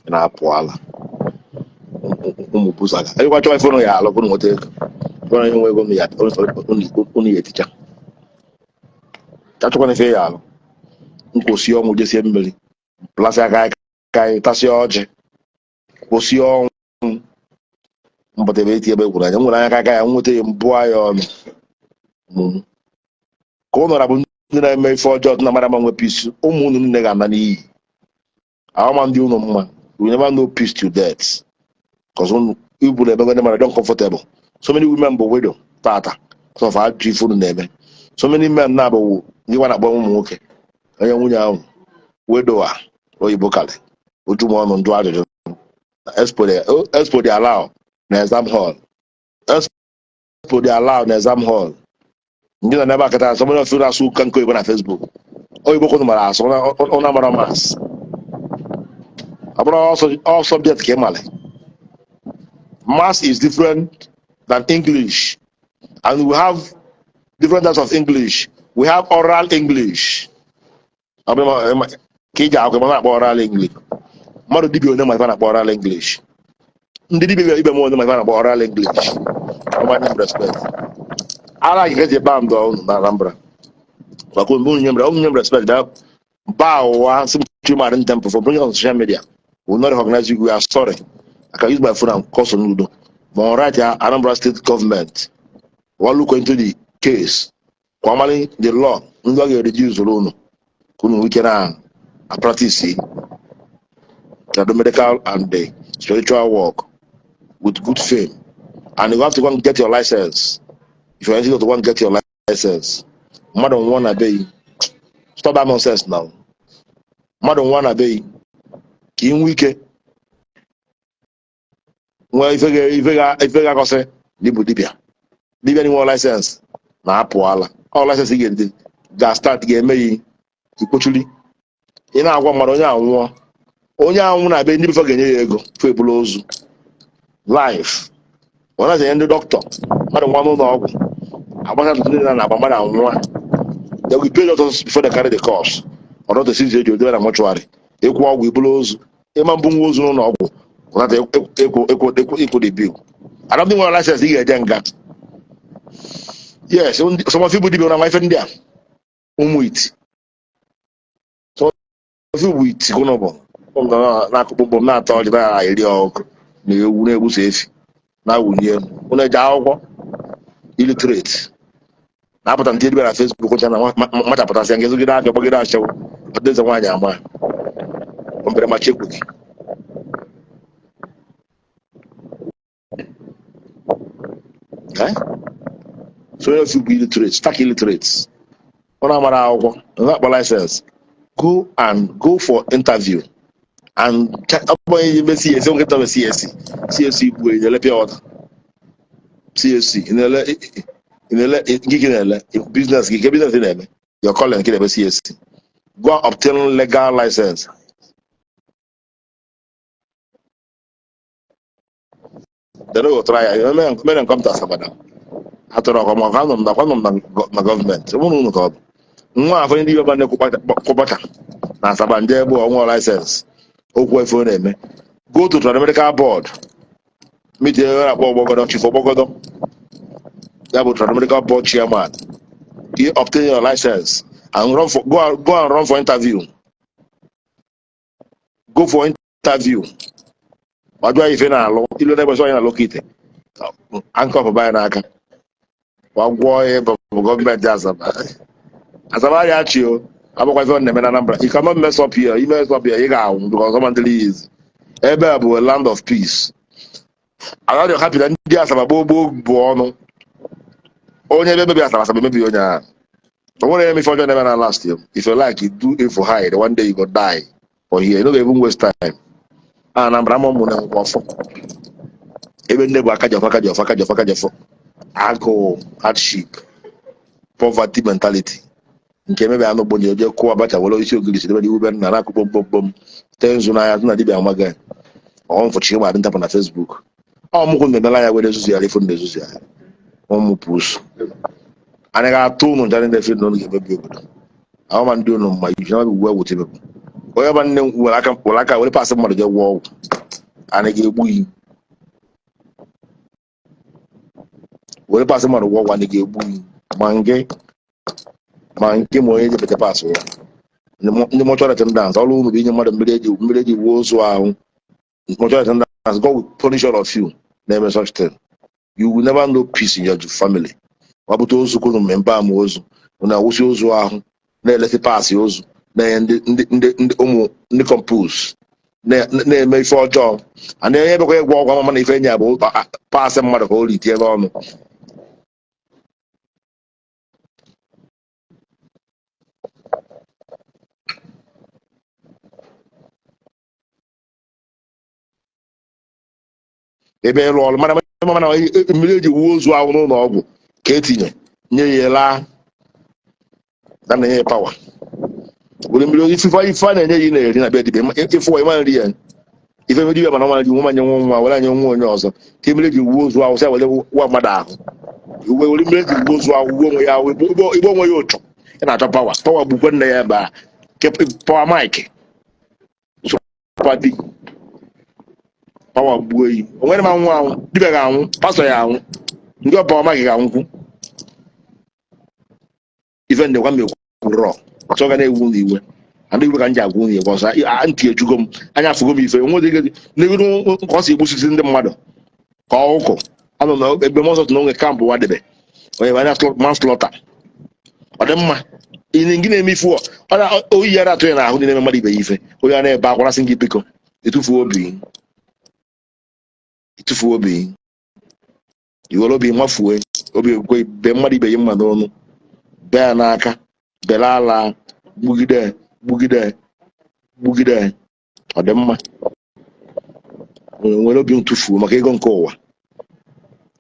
Ị na-apụ ala ụmụ buzaga ịgwa chọọ ife ụnụ ya alụ ụnụ nweta ego. Ụnụ onye nwe ego ụnụ ya ụnụ ya eticha chachọkwana ife ya alụ nkwụsị ọnwụ, jesie mmiri plasị aka ka anyị tasịa ọjị, kwụsị ọnwụ mpụta ebe eti ebe gwụrụ anya nwere anya ka aka ya nweta ya mbụ ya ọnụ mụmụ ka ụnụ rabụ ndị na-eme ife ọjọọ dị na mara ma nwe peace. Ụmụ unu niile ga-ana n'iyi ahụma ndị unu mma. We never know peace till death, cause unu ibu na-emego ndị mmadụ don comfortable. So many women bụ widow tata so of ajọ ife unu na-eme. So many men na-abụ ndị nwa na-akpọ ụmụ nwoke onye nwunye ahụ widow a oyibo kalị oju m ọnụ njụ ajụjụ. Expo dị allow na exam hall. Expo dị allow na exam hall. Ndị nọ n'ebe a kịta, so many of you na-asụ ụka nke oyibo na Facebook, oyibo kwunu mara asụ, ụna mara maths. Ọ bụrụ all subject ka ị mara. Maths is different than English, and we have different types of English. We have oral English. Ọ bụrụ ka iji akwụkwọ ma na-akpọ oral English, mmadụ dibịa onye ma ife na-akpọ oral English, ndị dibịa ibe m onye ma ife na-akpọ oral English. Ọmanye m respect ara gị eji band unu na Anambra maka unu nye m, unu nye m respect. Bịa ba ụwa sị m Chimarin Temple for bringing on social media. We will not recognize you. We are sorry. I can use my phone and call Soludo, but on right here, Anambra State government will look into the case. Ka ọ mara the law ndị ọ ga-ereduce unu ka unu nwee ike na practice the medical and the spiritual work with good fame. And you have to go and get your license. If you're interested to go and get your license, mmadụ nwụọ na be gị, stop that nonsense now. Mmadụ nwụọ na be gị ka ị nwee ike nwee ife ga-akọsị na ịbụ dibịa. Dibịa na-enwe license na-apụ ala. Ọ license ị ga-ede ga-start ga-eme ya ikpochuli. Ị na-agwa mmadụ onye anwụọ, onye anwụ na be ndị bifo ga-enye ya ego fụ ebulu ozu life. Ọ na-enye ndị dọkịta mmadụ nwa n'ụlọ ọgwụ agbasa ntụtụ niile na-agba mmadụ anwụọ. They will pay doctors before they carry the corpse. Or not to eji odebe na mortuary. Ịkwụ ọgwụ ibulu ozu, ịma mbụ nwa ozu n'ụlọ ọgwụ without ịkwụ ịkwụ ịkwụ ịkwụ the bill. And ndị nwere license, ị ga-eje nga. Yes, some of you bụ dibịa na ife ndị a ụmụ iti. Some of you bụ iti kụnụ bụ na-akụ kpụkpụ na-ata ọjị, na-eri ọkụ na ewu, na-egbuso efi na-awụnye elu. Unu eje akwụkwọ? Illiterate na-apụta ndị dibịa na Facebook ncha na machapụtasịa nke zụgide afịa gbagide achọwụ adaeze nwaanyị ama mbere ma chekwu gị. Eh? So onye of you bụ illiterate, stark illiterate. Ọ na-amara akwụkwọ na-akpọ license. Go and go for interview and ọ bụ onye ime CAC nkịta bụ CAC CAC bụ ị na-ele pure water CAC, ị na-ele, ị na-ele gị gị na-ele business gị ke business ị na-eme, your calling nke na-eme CAC. Go and obtain legal license. They no go try ya. Mere come to Asaba now. Atụrụ ọkwa maka anọ m na anọ m na gọọmenti ụmụ unu ka ọ bụ nwa afọ ndị ibe na-ekwụkpọcha na Asaba nje ebe ọnwa license okwu efe ọ na-eme. Go to the medical board, meet onye na-akpọ Ọgbọgọdọ, Chief Ọgbọgọdọ, ya bụ medical board chairman. You obtain your license and run for go and run for interview. Go for interview, gbajụọ ife na-alụ ilu na ebe onye na-alụ ite ankọpụ ya n'aka gwagwọọ ya bụ gọọmenti Asaba. Asaba ya achị o abụkwa ife ọ na-eme na Anambra. You cannot mess up here. You mess up here, ị ga-anwụ because ọ mandịrị easy. Ebe a bụ a land of peace. Agaghị happy na ndị Asaba gboo gboo bụ ọnụ onye ebe emebi Asaba, Asaba emebi onye ahụ. O nwere eme ife ọjọọ na-eme na last year. If you like, you do it for hide. One day you go die for here. You no go even waste time. Anambra ama mụ na nkwa ọfọ ebe nne bụ aka ji ọfọ, aka ji ọfọ, aka ji ọfọ, aka ji ọfọ. Agụụ, hardship, poverty mentality nke emebi anụ gbonye oje kụọ abacha were isi ogiri si debe n'ihu be nna na-akụ kpomkpomkpom tee nzu n'anya tụ na dibịa amaghị ọ mfụchi ịgba adị ntapụ na Facebook. Ọ mụkwụ na-emela ya were ezuzu ya ifu na ezuzu ya ụmụ pusu. Anyị ga-atụ ụnụ ncha ndị efe na ụnụ ga-emebi obodo ahụ ma ndị ụnụ mma. You should not be well with people. Onye ma nne m were aka were pasị mmadụ jee gwọọ ọgwụ, anyị ga-egbu yi. Were pasị mmadụ gwọọ ọgwụ, anyị ga-egbu yi, ma nke ma nke ma onye jepụta pasị ya. Ndị mortuary attendants, ọrụ unu bụ inye mmadụ mmiri eji wuo ozu ahụ. Mortuary attendants, God will punish all of you na-eme such thing. You will never know peace in your family. Ọ bụta ozu kwunu mmemme ama ozu unu awụsị ozu ahụ na-elesi paasị ozu na-enye ndị ụmụ ndị compose na-eme ife ọjọọ a na-enye ebekwa ịgwọ ọgwụ ama na ife enyi ya bụ paasị mmadụ ka o ritie n'ọnụ. Ebe ịrụ ọrụ mana mmiri eji wuo ozu ahụ n'ụlọ ọgwụ ka etinye nye ya laa na na-enye ya power were mmiri ife ife a na-enye ya ị na-eri na be dibịa ịfụ ịma nri ya ife dibịa mana nwa nwa nye nwa nwa were anya nwa onye ọzọ ka mmiri eji wuo ozu ahụ sị were wa mmadụ ahụ uwe were mmiri eji wuo ozu ahụ wuo onwe ya ahụ igbo onwe ya ụchọ. Ị na-achọ power, power gbukwe nne ya ebe a. Power mike super power gbuo eyi o nwere ma anwụ anwụ dibịa ga-anwụ, pastọ ya anwụ, ndị ọpawa mike ga-anwụkwu. Ife ndị gwa m ekwu rọ ọtọ ga na-ewu na iwe ndị iwe ka m ji agwa unu igwe ọzọ. Ntị ejugo m anya, afụgo m ife onwe dị n'egoro ka ọ si egbusisi ndị mmadụ ka ọkụkọ anọ na ebe m ọzọ tụ na onwe kampụ wadebe onye anya manslaughter. Ọ dị mma gị na-eme ife ọ na oyi ya na-atụ ya n'ahụ ndị na-eme mmadụ ibe ya ife. Onye a na-ebe akwa sị gị biko, etufuo obi, etufuo obi, iwere obi mafue obi ekwe be mmadụ ibe ya mma n'ọnụ, bee ya n'aka, bere ala, gbugide, gbugide, gbugide. Ọ dị mma nwere obi ntụfuo maka ego nke ụwa,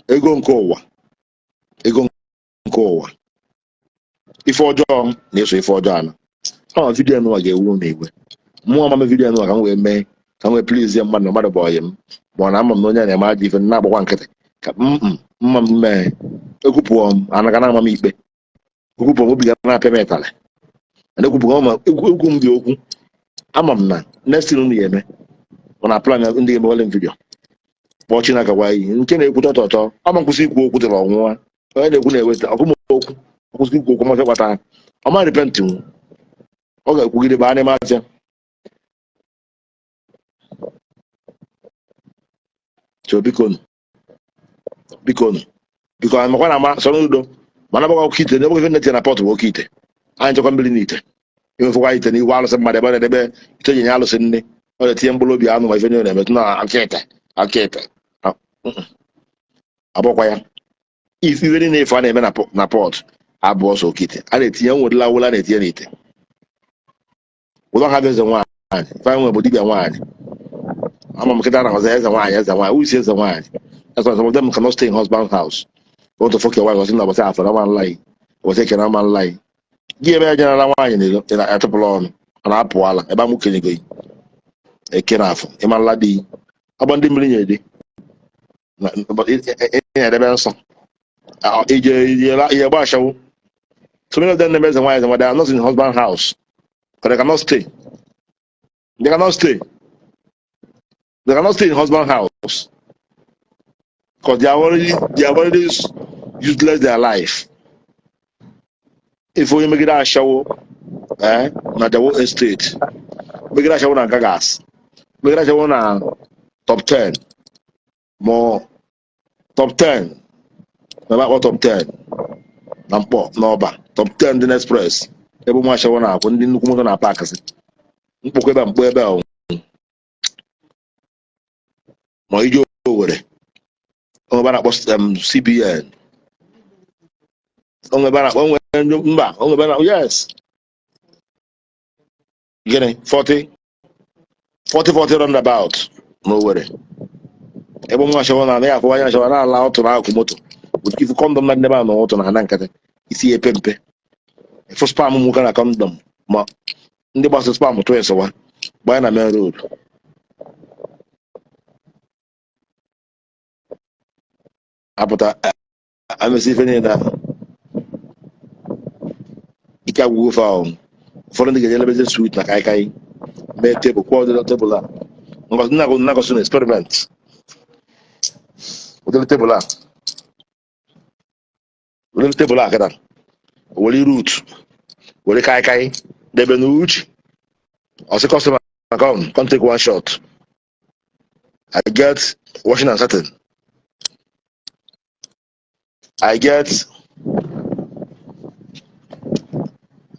ego nke ụwa, ego nke ụwa. Ife ọjọọ na-eso ife ọjọọ ana. Ọ video nụwa ga-ewu m iwe. Mụọ ama m video nụwa ka m wee mee ka m wee please mmadụ na mmadụ bụ ọyị m, ma ọ na ama m na onye a na-eme ajọ ife na-agbakwa nkịtị ka mma m mee. Ekwupụọ m anaga na ama m ikpe, ekwupụọ m obi ga na-apịa m ịtalị. Na ekwupụọ m ekwu m dị okwu, ama m na next thing unu ga-eme mana plan ndị ga-emewele m video kpọọ Chineke gwa iyi nke na-ekwu tọtọtọ ama nkwụsị ikwu okwu dịrị ọnwụnwa. Onye na-ekwu na-eweta ọkụ m okwu, ọkwụsị ikwu okwu masị kpata ọma repent nwu, ọ ga-ekwugide baa n'ime afịa. So biko nụ, biko nụ, biko anyị makwa na ama sọ n'udo mana agbakọ oke ite n'ebe ife na-etinye na pot bụ oke ite. Anyị chekwa mmiri n'ite, imefekwa ite n'ihu alụsị mmadụ ebe ọ na-edebe ite ji nye alụsị nne, ọ na-etinye mkpụrụ obi anụ ma ife niile na-emetụ na aka ite, aka ite agbakwa ya. Ife niile ife a na-eme na pot abụọ sọ oke ite a na-etinye nwedịla awụla a na-etinye n'ite. We don't have eze nwaanyị. Ife anyị nwere bụ dibịa nwaanyị. Ama m kịta na ọzọ eze nwaanyị, eze nwaanyị, who is eze nwaanyị? That's why some of them cannot stay in husband's house. You want to fuck your wife, ọsị na ụbọchị afọ na man lie, ụbọchị ekene man lie. Gị ebe ya jenara nwaanyị n'ilo, ị na-atụpụla ọnụ, ọ na-apụ ala ebe amụ kenyego eke na afọ ịma nla di agba ndị mmiri nyere di ị na-edebe nsọ ije ije gba ashawo. So many of them na-eme eze nwaanyị, eze nwaanyị, they are not in husband house but they cannot stay. They cannot stay. They cannot stay in husband house because they are already useless their life. If onye megide ashawo na Jawo Estate, megide ashawo na Gagas, megide ashawo na top 10, ma top 10 na ebe akpọ top 10 na mkpọ n'ọba top 10 dị n'express ebe ụmụ ashawo na-akwụ ndị nnukwu moto na paakị mkpọkwa ebe a, mkpọ ebe a, ma ije Owerri onwe ebe a na-akpọ CBN, onwe ebe a na-akpọ onwe mba, onwe ebe a na yes gịnị 40 40 40 roundabout n'Owerri ebe ụmụ ashawo na-anaghị akwụ anya ashawo na-ala ọtụ n'akụkụ moto ifu condom na ndebe a na ụtụ na ana nkịtị isi ya epe mpe ifu sperm nwoke na condom ma ndị gbasa sperm tụ esewa gbanye na main road apụta amesi ife niile ahụ ike agwụgwụ ofe ahụ. Ụfọdụ ndị ga-eje lebeze sweet na kaikai mee tebụl kwụọ ọdịda tebụl a ngozi nnagosi na experiment ụdịrị tebụl a, ụdịrị tebụl a kịta were root were kaikai debe n'uche ọsị customer come, come take one shot. I get washing and setting, I get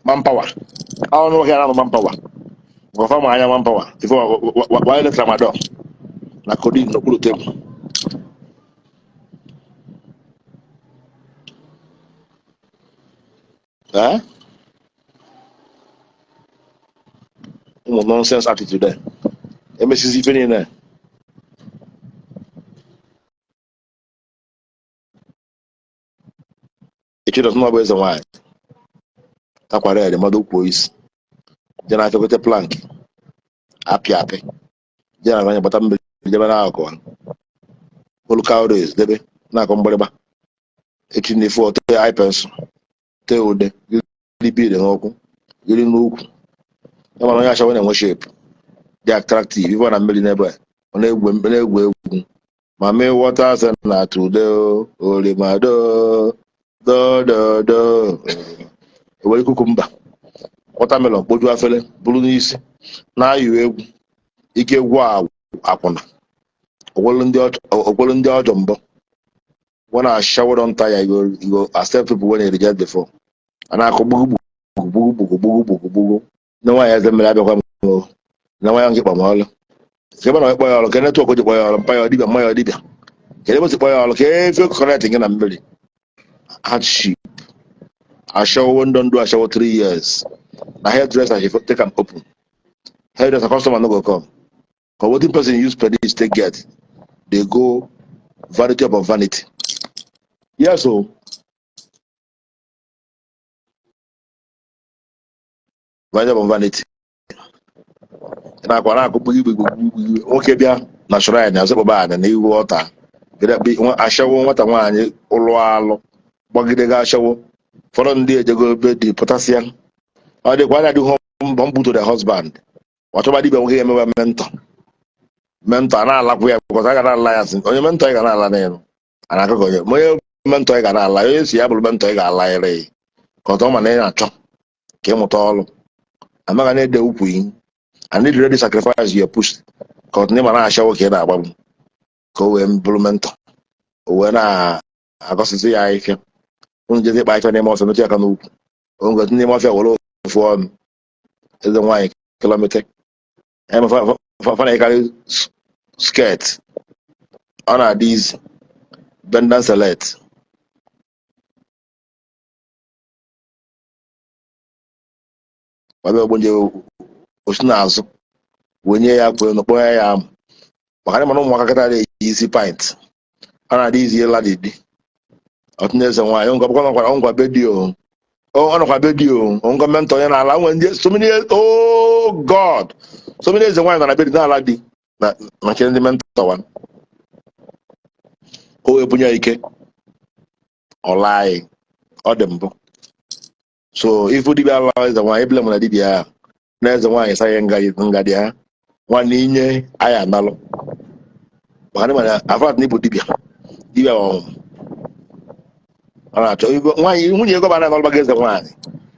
manpower. Ọnụ nwoke na manpower gọfa ma anya manpower ife wire tramadol na codeine n'okpuru tebụl. Eh? Ụmụ nonsense attitude a. Emesizi ife niile echedọtụ na ọ bụ eze nwaanyị takwara ede mmadụ kwuo isi je na afịa gote plank apị apị je na anya gbata mmiri jebe n'akụkụ ha olu cowries debe na-akụ mgbịrịgba echi na ife tee eye pencil tee ude yiri bead n'ụkwụ yiri n'ukwu ya mana onye ashawo na-enwe shape dị attractive ife ọ na mmiri n'ebe a ọ na-egwu na-egwu egwu ma mee water sị na today olimado do do do ewere cucumber watermelon kpojuo afere buru n'isi na-ayụ egwu ike egwu akwụna okwelu ndị ọjọọ mbọ. When ashawo don tire, you go accept people when you reject before. A na-akụ gbugbu gbugbu gbugbu gbugbu gbugbu. Nne nwaanyị eze mmiri abịakwa m o. Nne nwaanyị nke kpọ m ọlụ. Ka ebe na kpọ ya ọlụ, ka network ji kpọ ya ọlụ, mpa ya ọdịbịa, mma ya ọdịbịa. Ka ebe o si kpọ ya ọlụ, ka efe connect gị na mmiri. Hardship. Ashawo don do ashawo 3 years. Na hairdresser she take am open. Hairdresser customer no go come. Cause wetin person use penis take get, dey go vanity upon vanity. Yes o. Vanity upon vanity. Na-akwa na-akụ gbigbi gbigbi gbigbi. Nwoke bịa na shrine azọkpọba ana na ihu ọta. Ashawo nwata nwaanyị ụlụ alụ gbagide ga ashawo. Ụfọdụ ndị ejego ebe dị pụtasịa. Ọ dịkwa anya dị humble to the husband. Ọ chọba dibịa nwoke ga-emewe mentor. Mentor a na-alakwu ya because a ga na-ala ya sị onye mentor ị ga na-ala n'elu. A na-akọ ka onye ma onye mentor ị ga na-ala, onye si ya bụrụ mentor ị ga-ala ere ka ọtọ ma na ị na-achọ ka ịmụta ọrụ amaghị na-ede ukwu yi and need ready sacrifice your push ka ọtụ ndị ma na-ashawo ka ị na-agbagbu ka o wee bụrụ mentor, o wee na-agọsịsị ya ahịhịa. Unu jezi ịkpa ahịhịa n'ime ọfịa, metụ ya aka n'ukwu ongozi n'ime ọfịa, were ofu ọnụ eze nwaanyị kilometer fa na-ekarị skirt, ọ na-adị izi bend and select. Wabịa ogbonje osi n'azụ wee nye ya akwa elu, kpọọ ya amụ maka na mana ụmụaka kịta na-eyi isi pint, ọ na-adị izi ịla dị dị ọtụ eze nwaanyị ngwa bụkwa nọkwara ngwa be di o, ọ nọkwa be di o ngwa mentor onye na-ala nwe ndị so many. Oh God, so many eze nwaanyị nọ na be di na-ala di na na nke ndị mentor wa o wee bunye ya ike ọ laa anyị. Ọ dị mbụ. So ifu dibịa ala eze nwaanyị ebile m na dibịa ahụ na eze nwaanyị saghị ngadi ha nwanne inye anyị analụ maka na mana afat na ịbụ dibịa dibịa ọmụmụ ọ na-achọ nwaanyị nwunye ego bara n'ọlụgba eze nwaanyị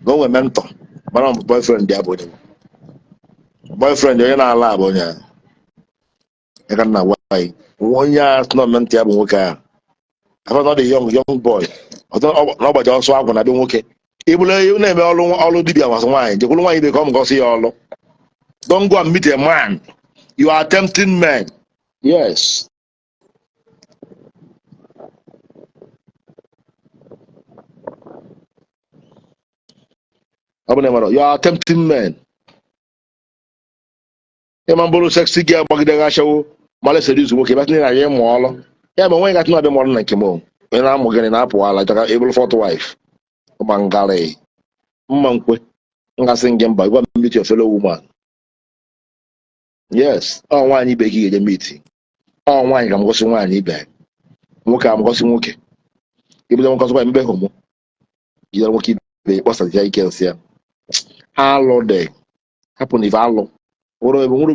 na o nwere mentor, mana ọ bụ boyfriend ya bụ onye boyfriend onye na-ala abụ onye ahụ ya ka nna gwa anyị onye a sị na mentor ya bụ nwoke ahụ afọ na ọ dị young young boy na ọgbaji ọsọ agwụ na be nwoke ịbụrụ na-eme ọrụ ọrụ dibịa nwasị nwaanyị jekwuru nwaanyị ibe ka ọ mụgọsị ya ọrụ. Don't go and meet a man. You are tempting men. Yes, ọ bụ na ịmara you are tempting men. Ịma mbụrụ sexy girl gbagide gị ashawo mara seduce nwoke bịa tinye na ya ịmụ ọrụ ya ma nweghị gatụ na-abịa mụọrụ na nke m o. Onye na-amụ gịnị na-apụ ala chaka ịbụrụ fourth wife ụma ngarị mma nkwe ngasị gị mba gwa m meet your fellow woman. Yes, ọ nwaanyị ibe gị ga-eje meet, ọ nwaanyị ka m gosi nwaanyị ibe nwoke a m gosi nwoke ibido nwoke ọzọkwa mbe homo jidere nwoke ibe kpọsasịa ike nsị ya alụ dị hapụ na ife alụ nwere ebe nwere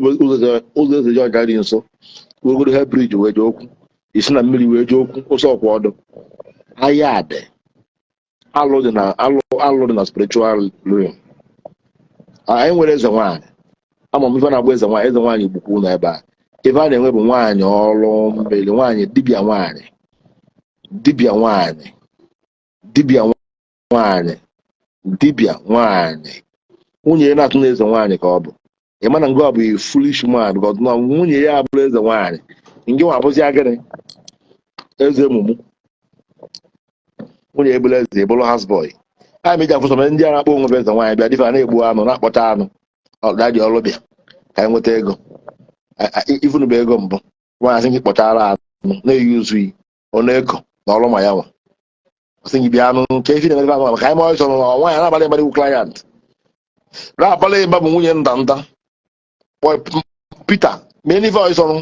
ụzọ eze ji ọga dị nso wegoro ha bridge wee jee okwu isi na mmiri wee jee okwu ụsọ ọkwa ọdụ ahịa dị alụ dị na alụ alụ dị na spiritual realm. Anyị nwere eze nwaanyị ama m ife na-agba eze nwaanyị eze nwaanyị gbukwu na ebe a ife a na-enwe bụ nwaanyị ọrụ mmiri nwaanyị dibịa nwaanyị dibịa nwaanyị dibịa nwaanyị dibịa nwaanyị nwunye ya na-atụ na eze nwaanyị ka ọ bụ ị ma na ngụ bụ a foolish man because na nwunye ya abụrụ eze nwaanyị nke nwa abụzi agịrị eze emumu nwunye ebụla eze ebụrụ houseboy a meji afụsọ ndị a na-akpọ onwe eze nwaanyị bịa dịfa na-egbu anụ na-akpọta anụ ọdadị ọrụ bịa ka anyị nweta ego ifunube ego mbụ nwaanyị asị gị kpọchara anụ na-eyi uzu yi ọ na-eko na ọrụ ma ya nwa asị gị bịa anụ nke ife na-emebe anụ maka anyị ma ọsọ na nwaanyị na-abalị ịgbalị iwu client na-abalị ịgba bụ nwunye ndanda boy Peter mee n'ife ọsọ nụ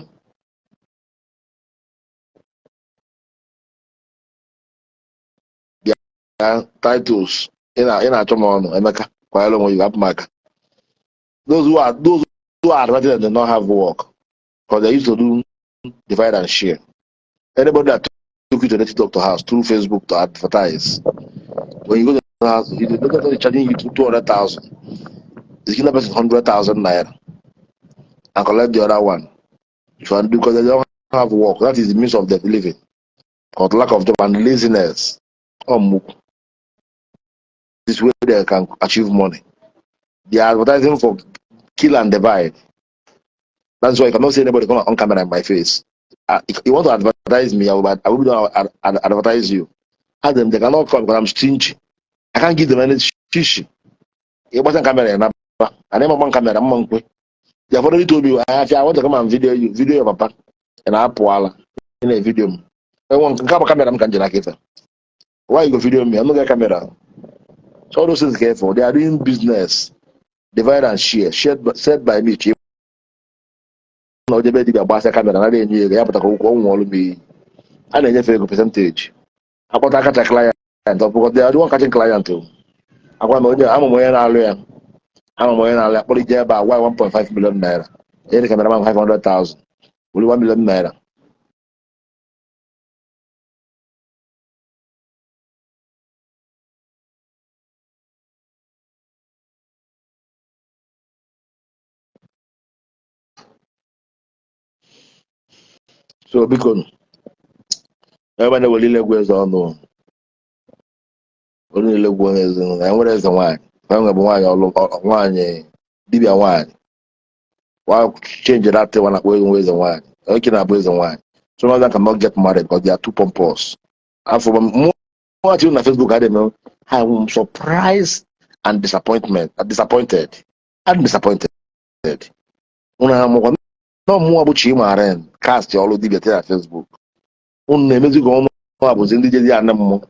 bịa titles ị na-achọ m ọnụ Emeka kwanyere onwe gị hapụ m aka. Those who are advantage do not have work because they used to do divide and share. Anybody that took you to the doctor house through Facebook to advertise, when you go to the house, the doctor is charging you 200,000. He's giving that person 100,000 naira and collect the other one. If you because they don't have work, that is the means of their living. Because lack of job and laziness. Oh, where they can achieve money. They are advertising for kill and divide. That's why you cannot see anybody come on camera in my face. If you want to advertise me, I will not advertise you. Ask them, they cannot come because I'm stingy. I can't give them any shishi. Ịgbasa camera ya naba. Ana m camera mma nkwe. They have already told me, if I want to come and video you, video your papa. Ị na-apụ ala. Ị na-video m. Enwe nke a bụ camera m ka m ji n'aka ife. Why you go video me? I'm not get camera. So all those things, careful. They are doing business. Divide and share. Shared, said by me. Chi na ojebe dibịa gbasa camera na enye ego ya pụtara ụkwụ ọnwụ ọrụ m iyi. A na-enyefe ego percentage. Akpọta akacha client. Ọ bụkwa they are the one catching client o. Akwa na onye ama m onye na-alụ ya. Ama m onye na-alụ ya kpọrọ ije ebe a gwa 1.5 million naira. Enye cameraman 500,000. Wuli 1 million naira. So biko ebe na-ewere ile egwu eze ọnụ onye niile egwu onye ezinụlọ ya nwere eze nwaanyị nwe bụ nwaanyị ọlụ nwaanyị dibịa nwaanyị why change that thing na akpọ ego eze nwaanyị oke na-abụ eze nwaanyị. Some of them cannot get married because they are too pompous. Afọ mụ na Facebook adịghị eme. I'm surprised and disappointment disappointed. I'm disappointed. Unu amụkwa na ọmụnwa bụ Chimaren cast ọrụ dibịa na Facebook. Unu na-emezi ka ọnụ abụzi ndị jezi anị mmụọ.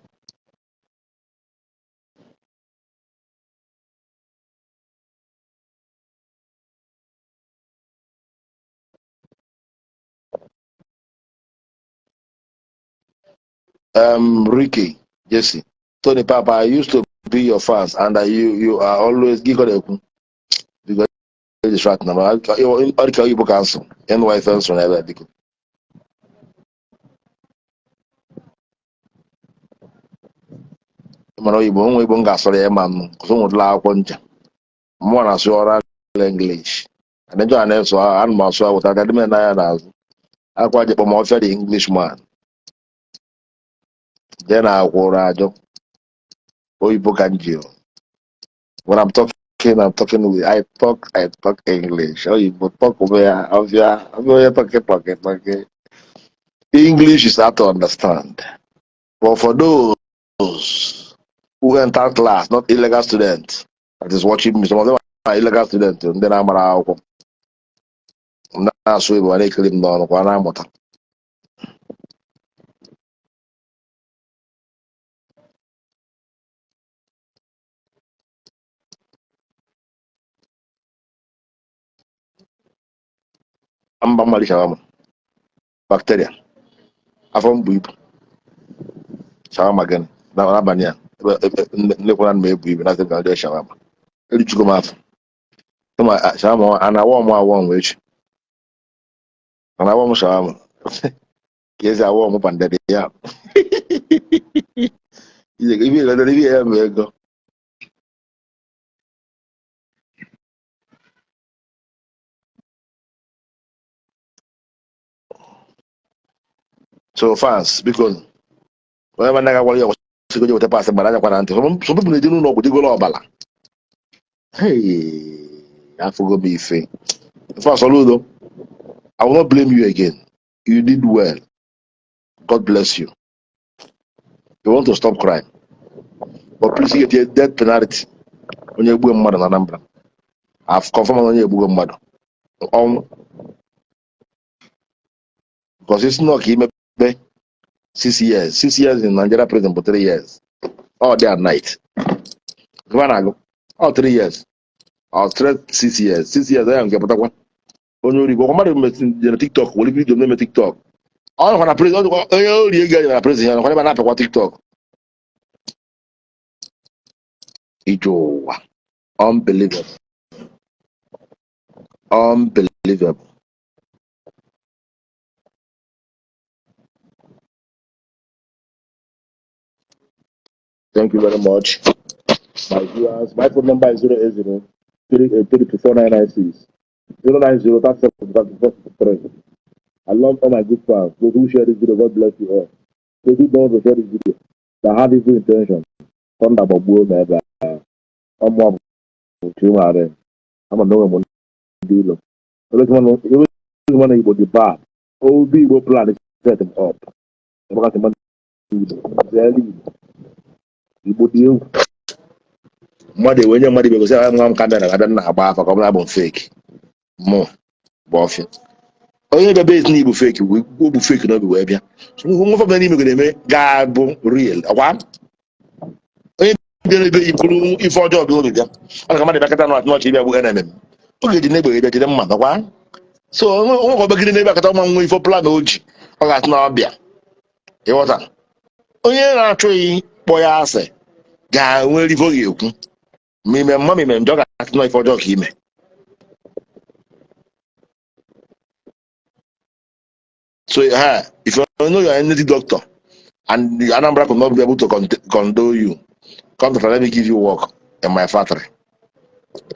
Ricky, Jesse, Tony Papa, I used to be your fans, and you are always giggle because distract na ọ dị ka oyibo ka nsụ NY nsụ na ebe a biko. Mana oyibo onwe igbo m ga-asụrụ ya ịma nụ kọsọ nwetụla akwụkwọ ncha mụnwa na-asụ ọrụ English adịjọ a na-eso ana m asụ awụta aka dị m n'anya n'azụ akwa ji kpọm ọfịa the English man jee na akwụrụ ajọ oyibo ka m ji. When I'm talking with I talk English. Oyibo talk ọfịa ọfịa onye talking talking talking English is hard to understand, but for those who enter class, not illegal students that is watching me, some of them are illegal students, ndị na-amara akwụkwọ ndị na-asụ Igbo ma na-ekiri m n'ọnụ kwa na-amụta mba mmali shawarma bacteria afọ mbụ ibu shawarma gịnị n'abalị a nnekwana m ebu ibu na ka ndị shawarma erichugo m afọ. Tụma shawarma a na-awọ m awọ m echi a na-awọ m shawarma ka esi awọ m pounded ya ibe ibe ya bụ ego. So fans, biko, onye ma naghị agwara ya kwụsịgo je weta paasị gbara anya kwara ntị. Some people na-eje n'ụlọ ọgwụ jegolo ọbala. Hey, afụgo m ife. In Soludo, I will not blame you again. You did well. God bless you. You want to stop crime, but please get a death penalty. Onye egbuo mmadụ na Anambra, I've confirmed na onye egbugo mmadụ ọnwụ because it's not ka imepe 6 years, 6 years in Nigeria prison for 3 years, all day and night. Gwa na-agụ all 3 years or straight 6 years, 6 years ya nke pụtakwa onye ori gwakwa mmadụ jere TikTok were video na-eme TikTok ọ nọkwa na prison. Onye ori ego ya na prison ya nọkwa ebe a na-apịakwa TikTok ije ụwa. Unbelievable, unbelievable. Thank you very much, my viewers. My phone number is 080 383 090 37 I love all my good fans. Those who share this video, God bless you all. Those who don't want to share this video, that have evil intention. Thunder gbagbuo m ebe a. Ọ mụa bụ Chimare. Ama na onwe m ndị ilo. Ebe na Igbo dị bad. Obi Igbo plan set him up. Ebe mmadụ Igbo zeere Igbo. Igbo dị egwu. Mmadụ ewe nye mmadụ ibe gosi ya nwa m camera abịa na agba afa ka ọ bụla bụ fake. Mụ bụ ọfịa. Onye bịa base na Igbo fake bụ bụ fake n'obi wee bịa. Nwa ọbụla n'ime ga-eme ga-abụ real. Ọkwa onye bịara ebe iburu ife ọjọọ bịa obi bịa. Ọ ka mmadụ bịakọta n'ọchị ịbịa gbu enemy m. Ọ ga-eji n'egbe bịa jide mma nọkwa. So onwe ka ọbagide n'ebe akata nwa nwa ife plan o ji ọ ga-atụ na ọbịa. Ịghọta? Onye na-achọghị kpọ ya asị ga-enwe ife ọ ga-ekwu. Ma ime mma ma ime njọ, ga-atụ na ife ọjọọ ka ime. So if you know you're a native doctor and the Anambra could not be able to condole you, come to let me give you work in my factory.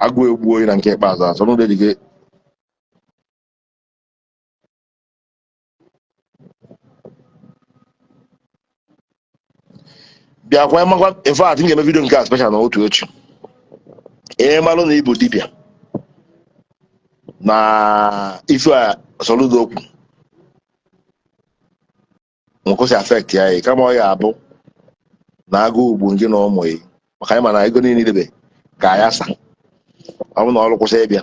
Agụ egbuo oyi na nke ikpeazụ a, so n'ụlọ ejike bịakwa makwa. In fact, m ga-eme video nke a special na otu echi. Ee, malụ na ịbụ dibịa na ife a Soludo okwu nkwụsị affect ya, kama ọ ya abụ na agụụ ugbu gị na ụmụ ya, maka anyị ma na ego niile idebe ka ya sa ọ bụ na ọrụ kwụsị ịbịa.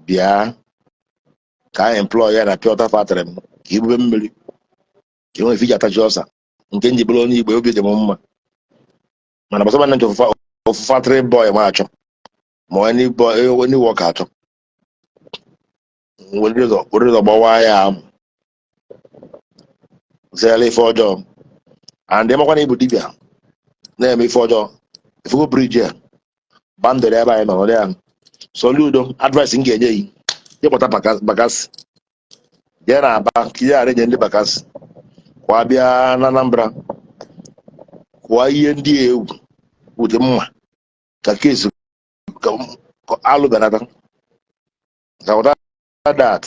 Bịa ka anyị employ ya na pure water factory m, ka ibube mmiri, ka enwere ife iji atachi ọsa nke nji bụrụ onye Igbo. Obi dị m mma, mana gbasara na nche ofu factory boy ma achọ ma onye boy onye work achọ were ụzọ gbawa ya amụ zere ife ọjọọ. And ịmakwa na ịbụ dibịa na-eme ife ọjọọ, ifugo bridge a bandịrị ebe anyị nọ nọrọ ya. Soludo, advice m ga-enye gị, ịkpọta Bakassi jee na Aba ka ihe ghara enye ndị Bakassi kwa bịa na Anambra kwụọ ihe ndị a egwu ụdị mma ka kesi ka alụ benata ka without that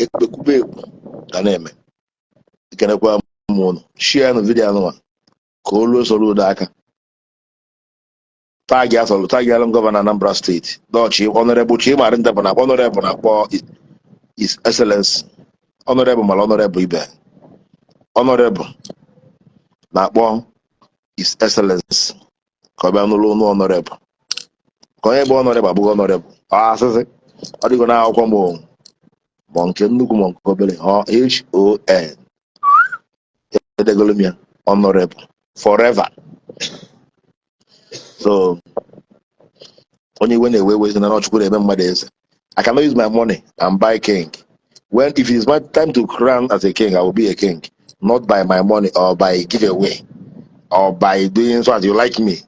ekpekwube ekwu ga na-eme. Ekenekwa m ụnụ. Share nụ video anụnwa ka o luo Soludo aka. Tag asọlụ, tag alụ governor Anambra State dọchi Honorable Chima Ndebụ na Honorable na-akpọ His Excellency Honorable mara Honorable ibe Honorable na-akpọ His Excellency ka ọ bịa n'ụlọ ọnụ Honorable, ka onye bụ Honorable abụghị Honorable. Ọ asịsị ọ dịgo n'akwụkwọ m o, ma nke nnukwu ma nke obere ọ HON edegolu m ya, Honorable forever. So onye iwe na-ewe ewe na Chukwu na-eme mmadụ eze. I cannot use my money and buy king. When if it is my time to crown as a king, I will be a king, not by my money or by giveaway or by doing so as you like me.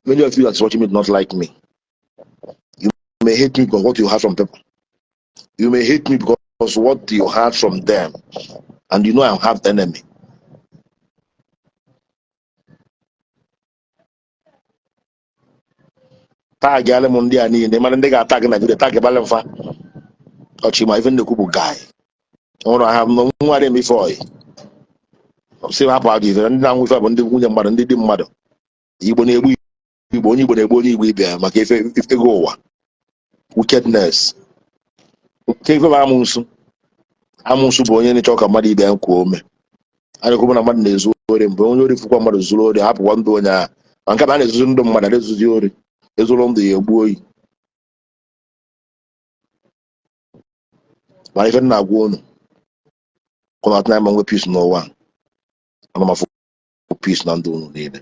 Many of you that's watching me do not like me. You may hate me because what you have from people. You may hate me because what you had from them, and you know I have enemy. Tag alụ m ndị a niile, mana ndị ga-atag na video, tag balị mfa ọchị ma ife nnekwu bụ guy ọrụ ha nwa dị m ife oyi si hapụ ajọ ife. Ndị na-anwụ ife bụ ndị nwunye mmadụ, ndị di mmadụ. Igbo na-egbu Igbo, onye Igbo na-egbu onye Igbo ibe ya maka ife ego ụwa, wickedness. Nke ife bụ amụnsụ. Amụnsụ bụ onye na-achọ ka mmadụ ibe ya kwuo ome. A na-ekwu na mmadụ na-ezu ori mgbe onye ori fụkwa mmadụ zuru ori, hapụkwa ndụ onye ahụ. Ma nke a na-ezuzi ndụ mmadụ, na-ezuzi ori, ezuru ndụ ya egbuo oyi. Mana ife m na-agwa unu kwụnata na nwe peace n'ụwa, ana m afụ peace na ndụ unu niile.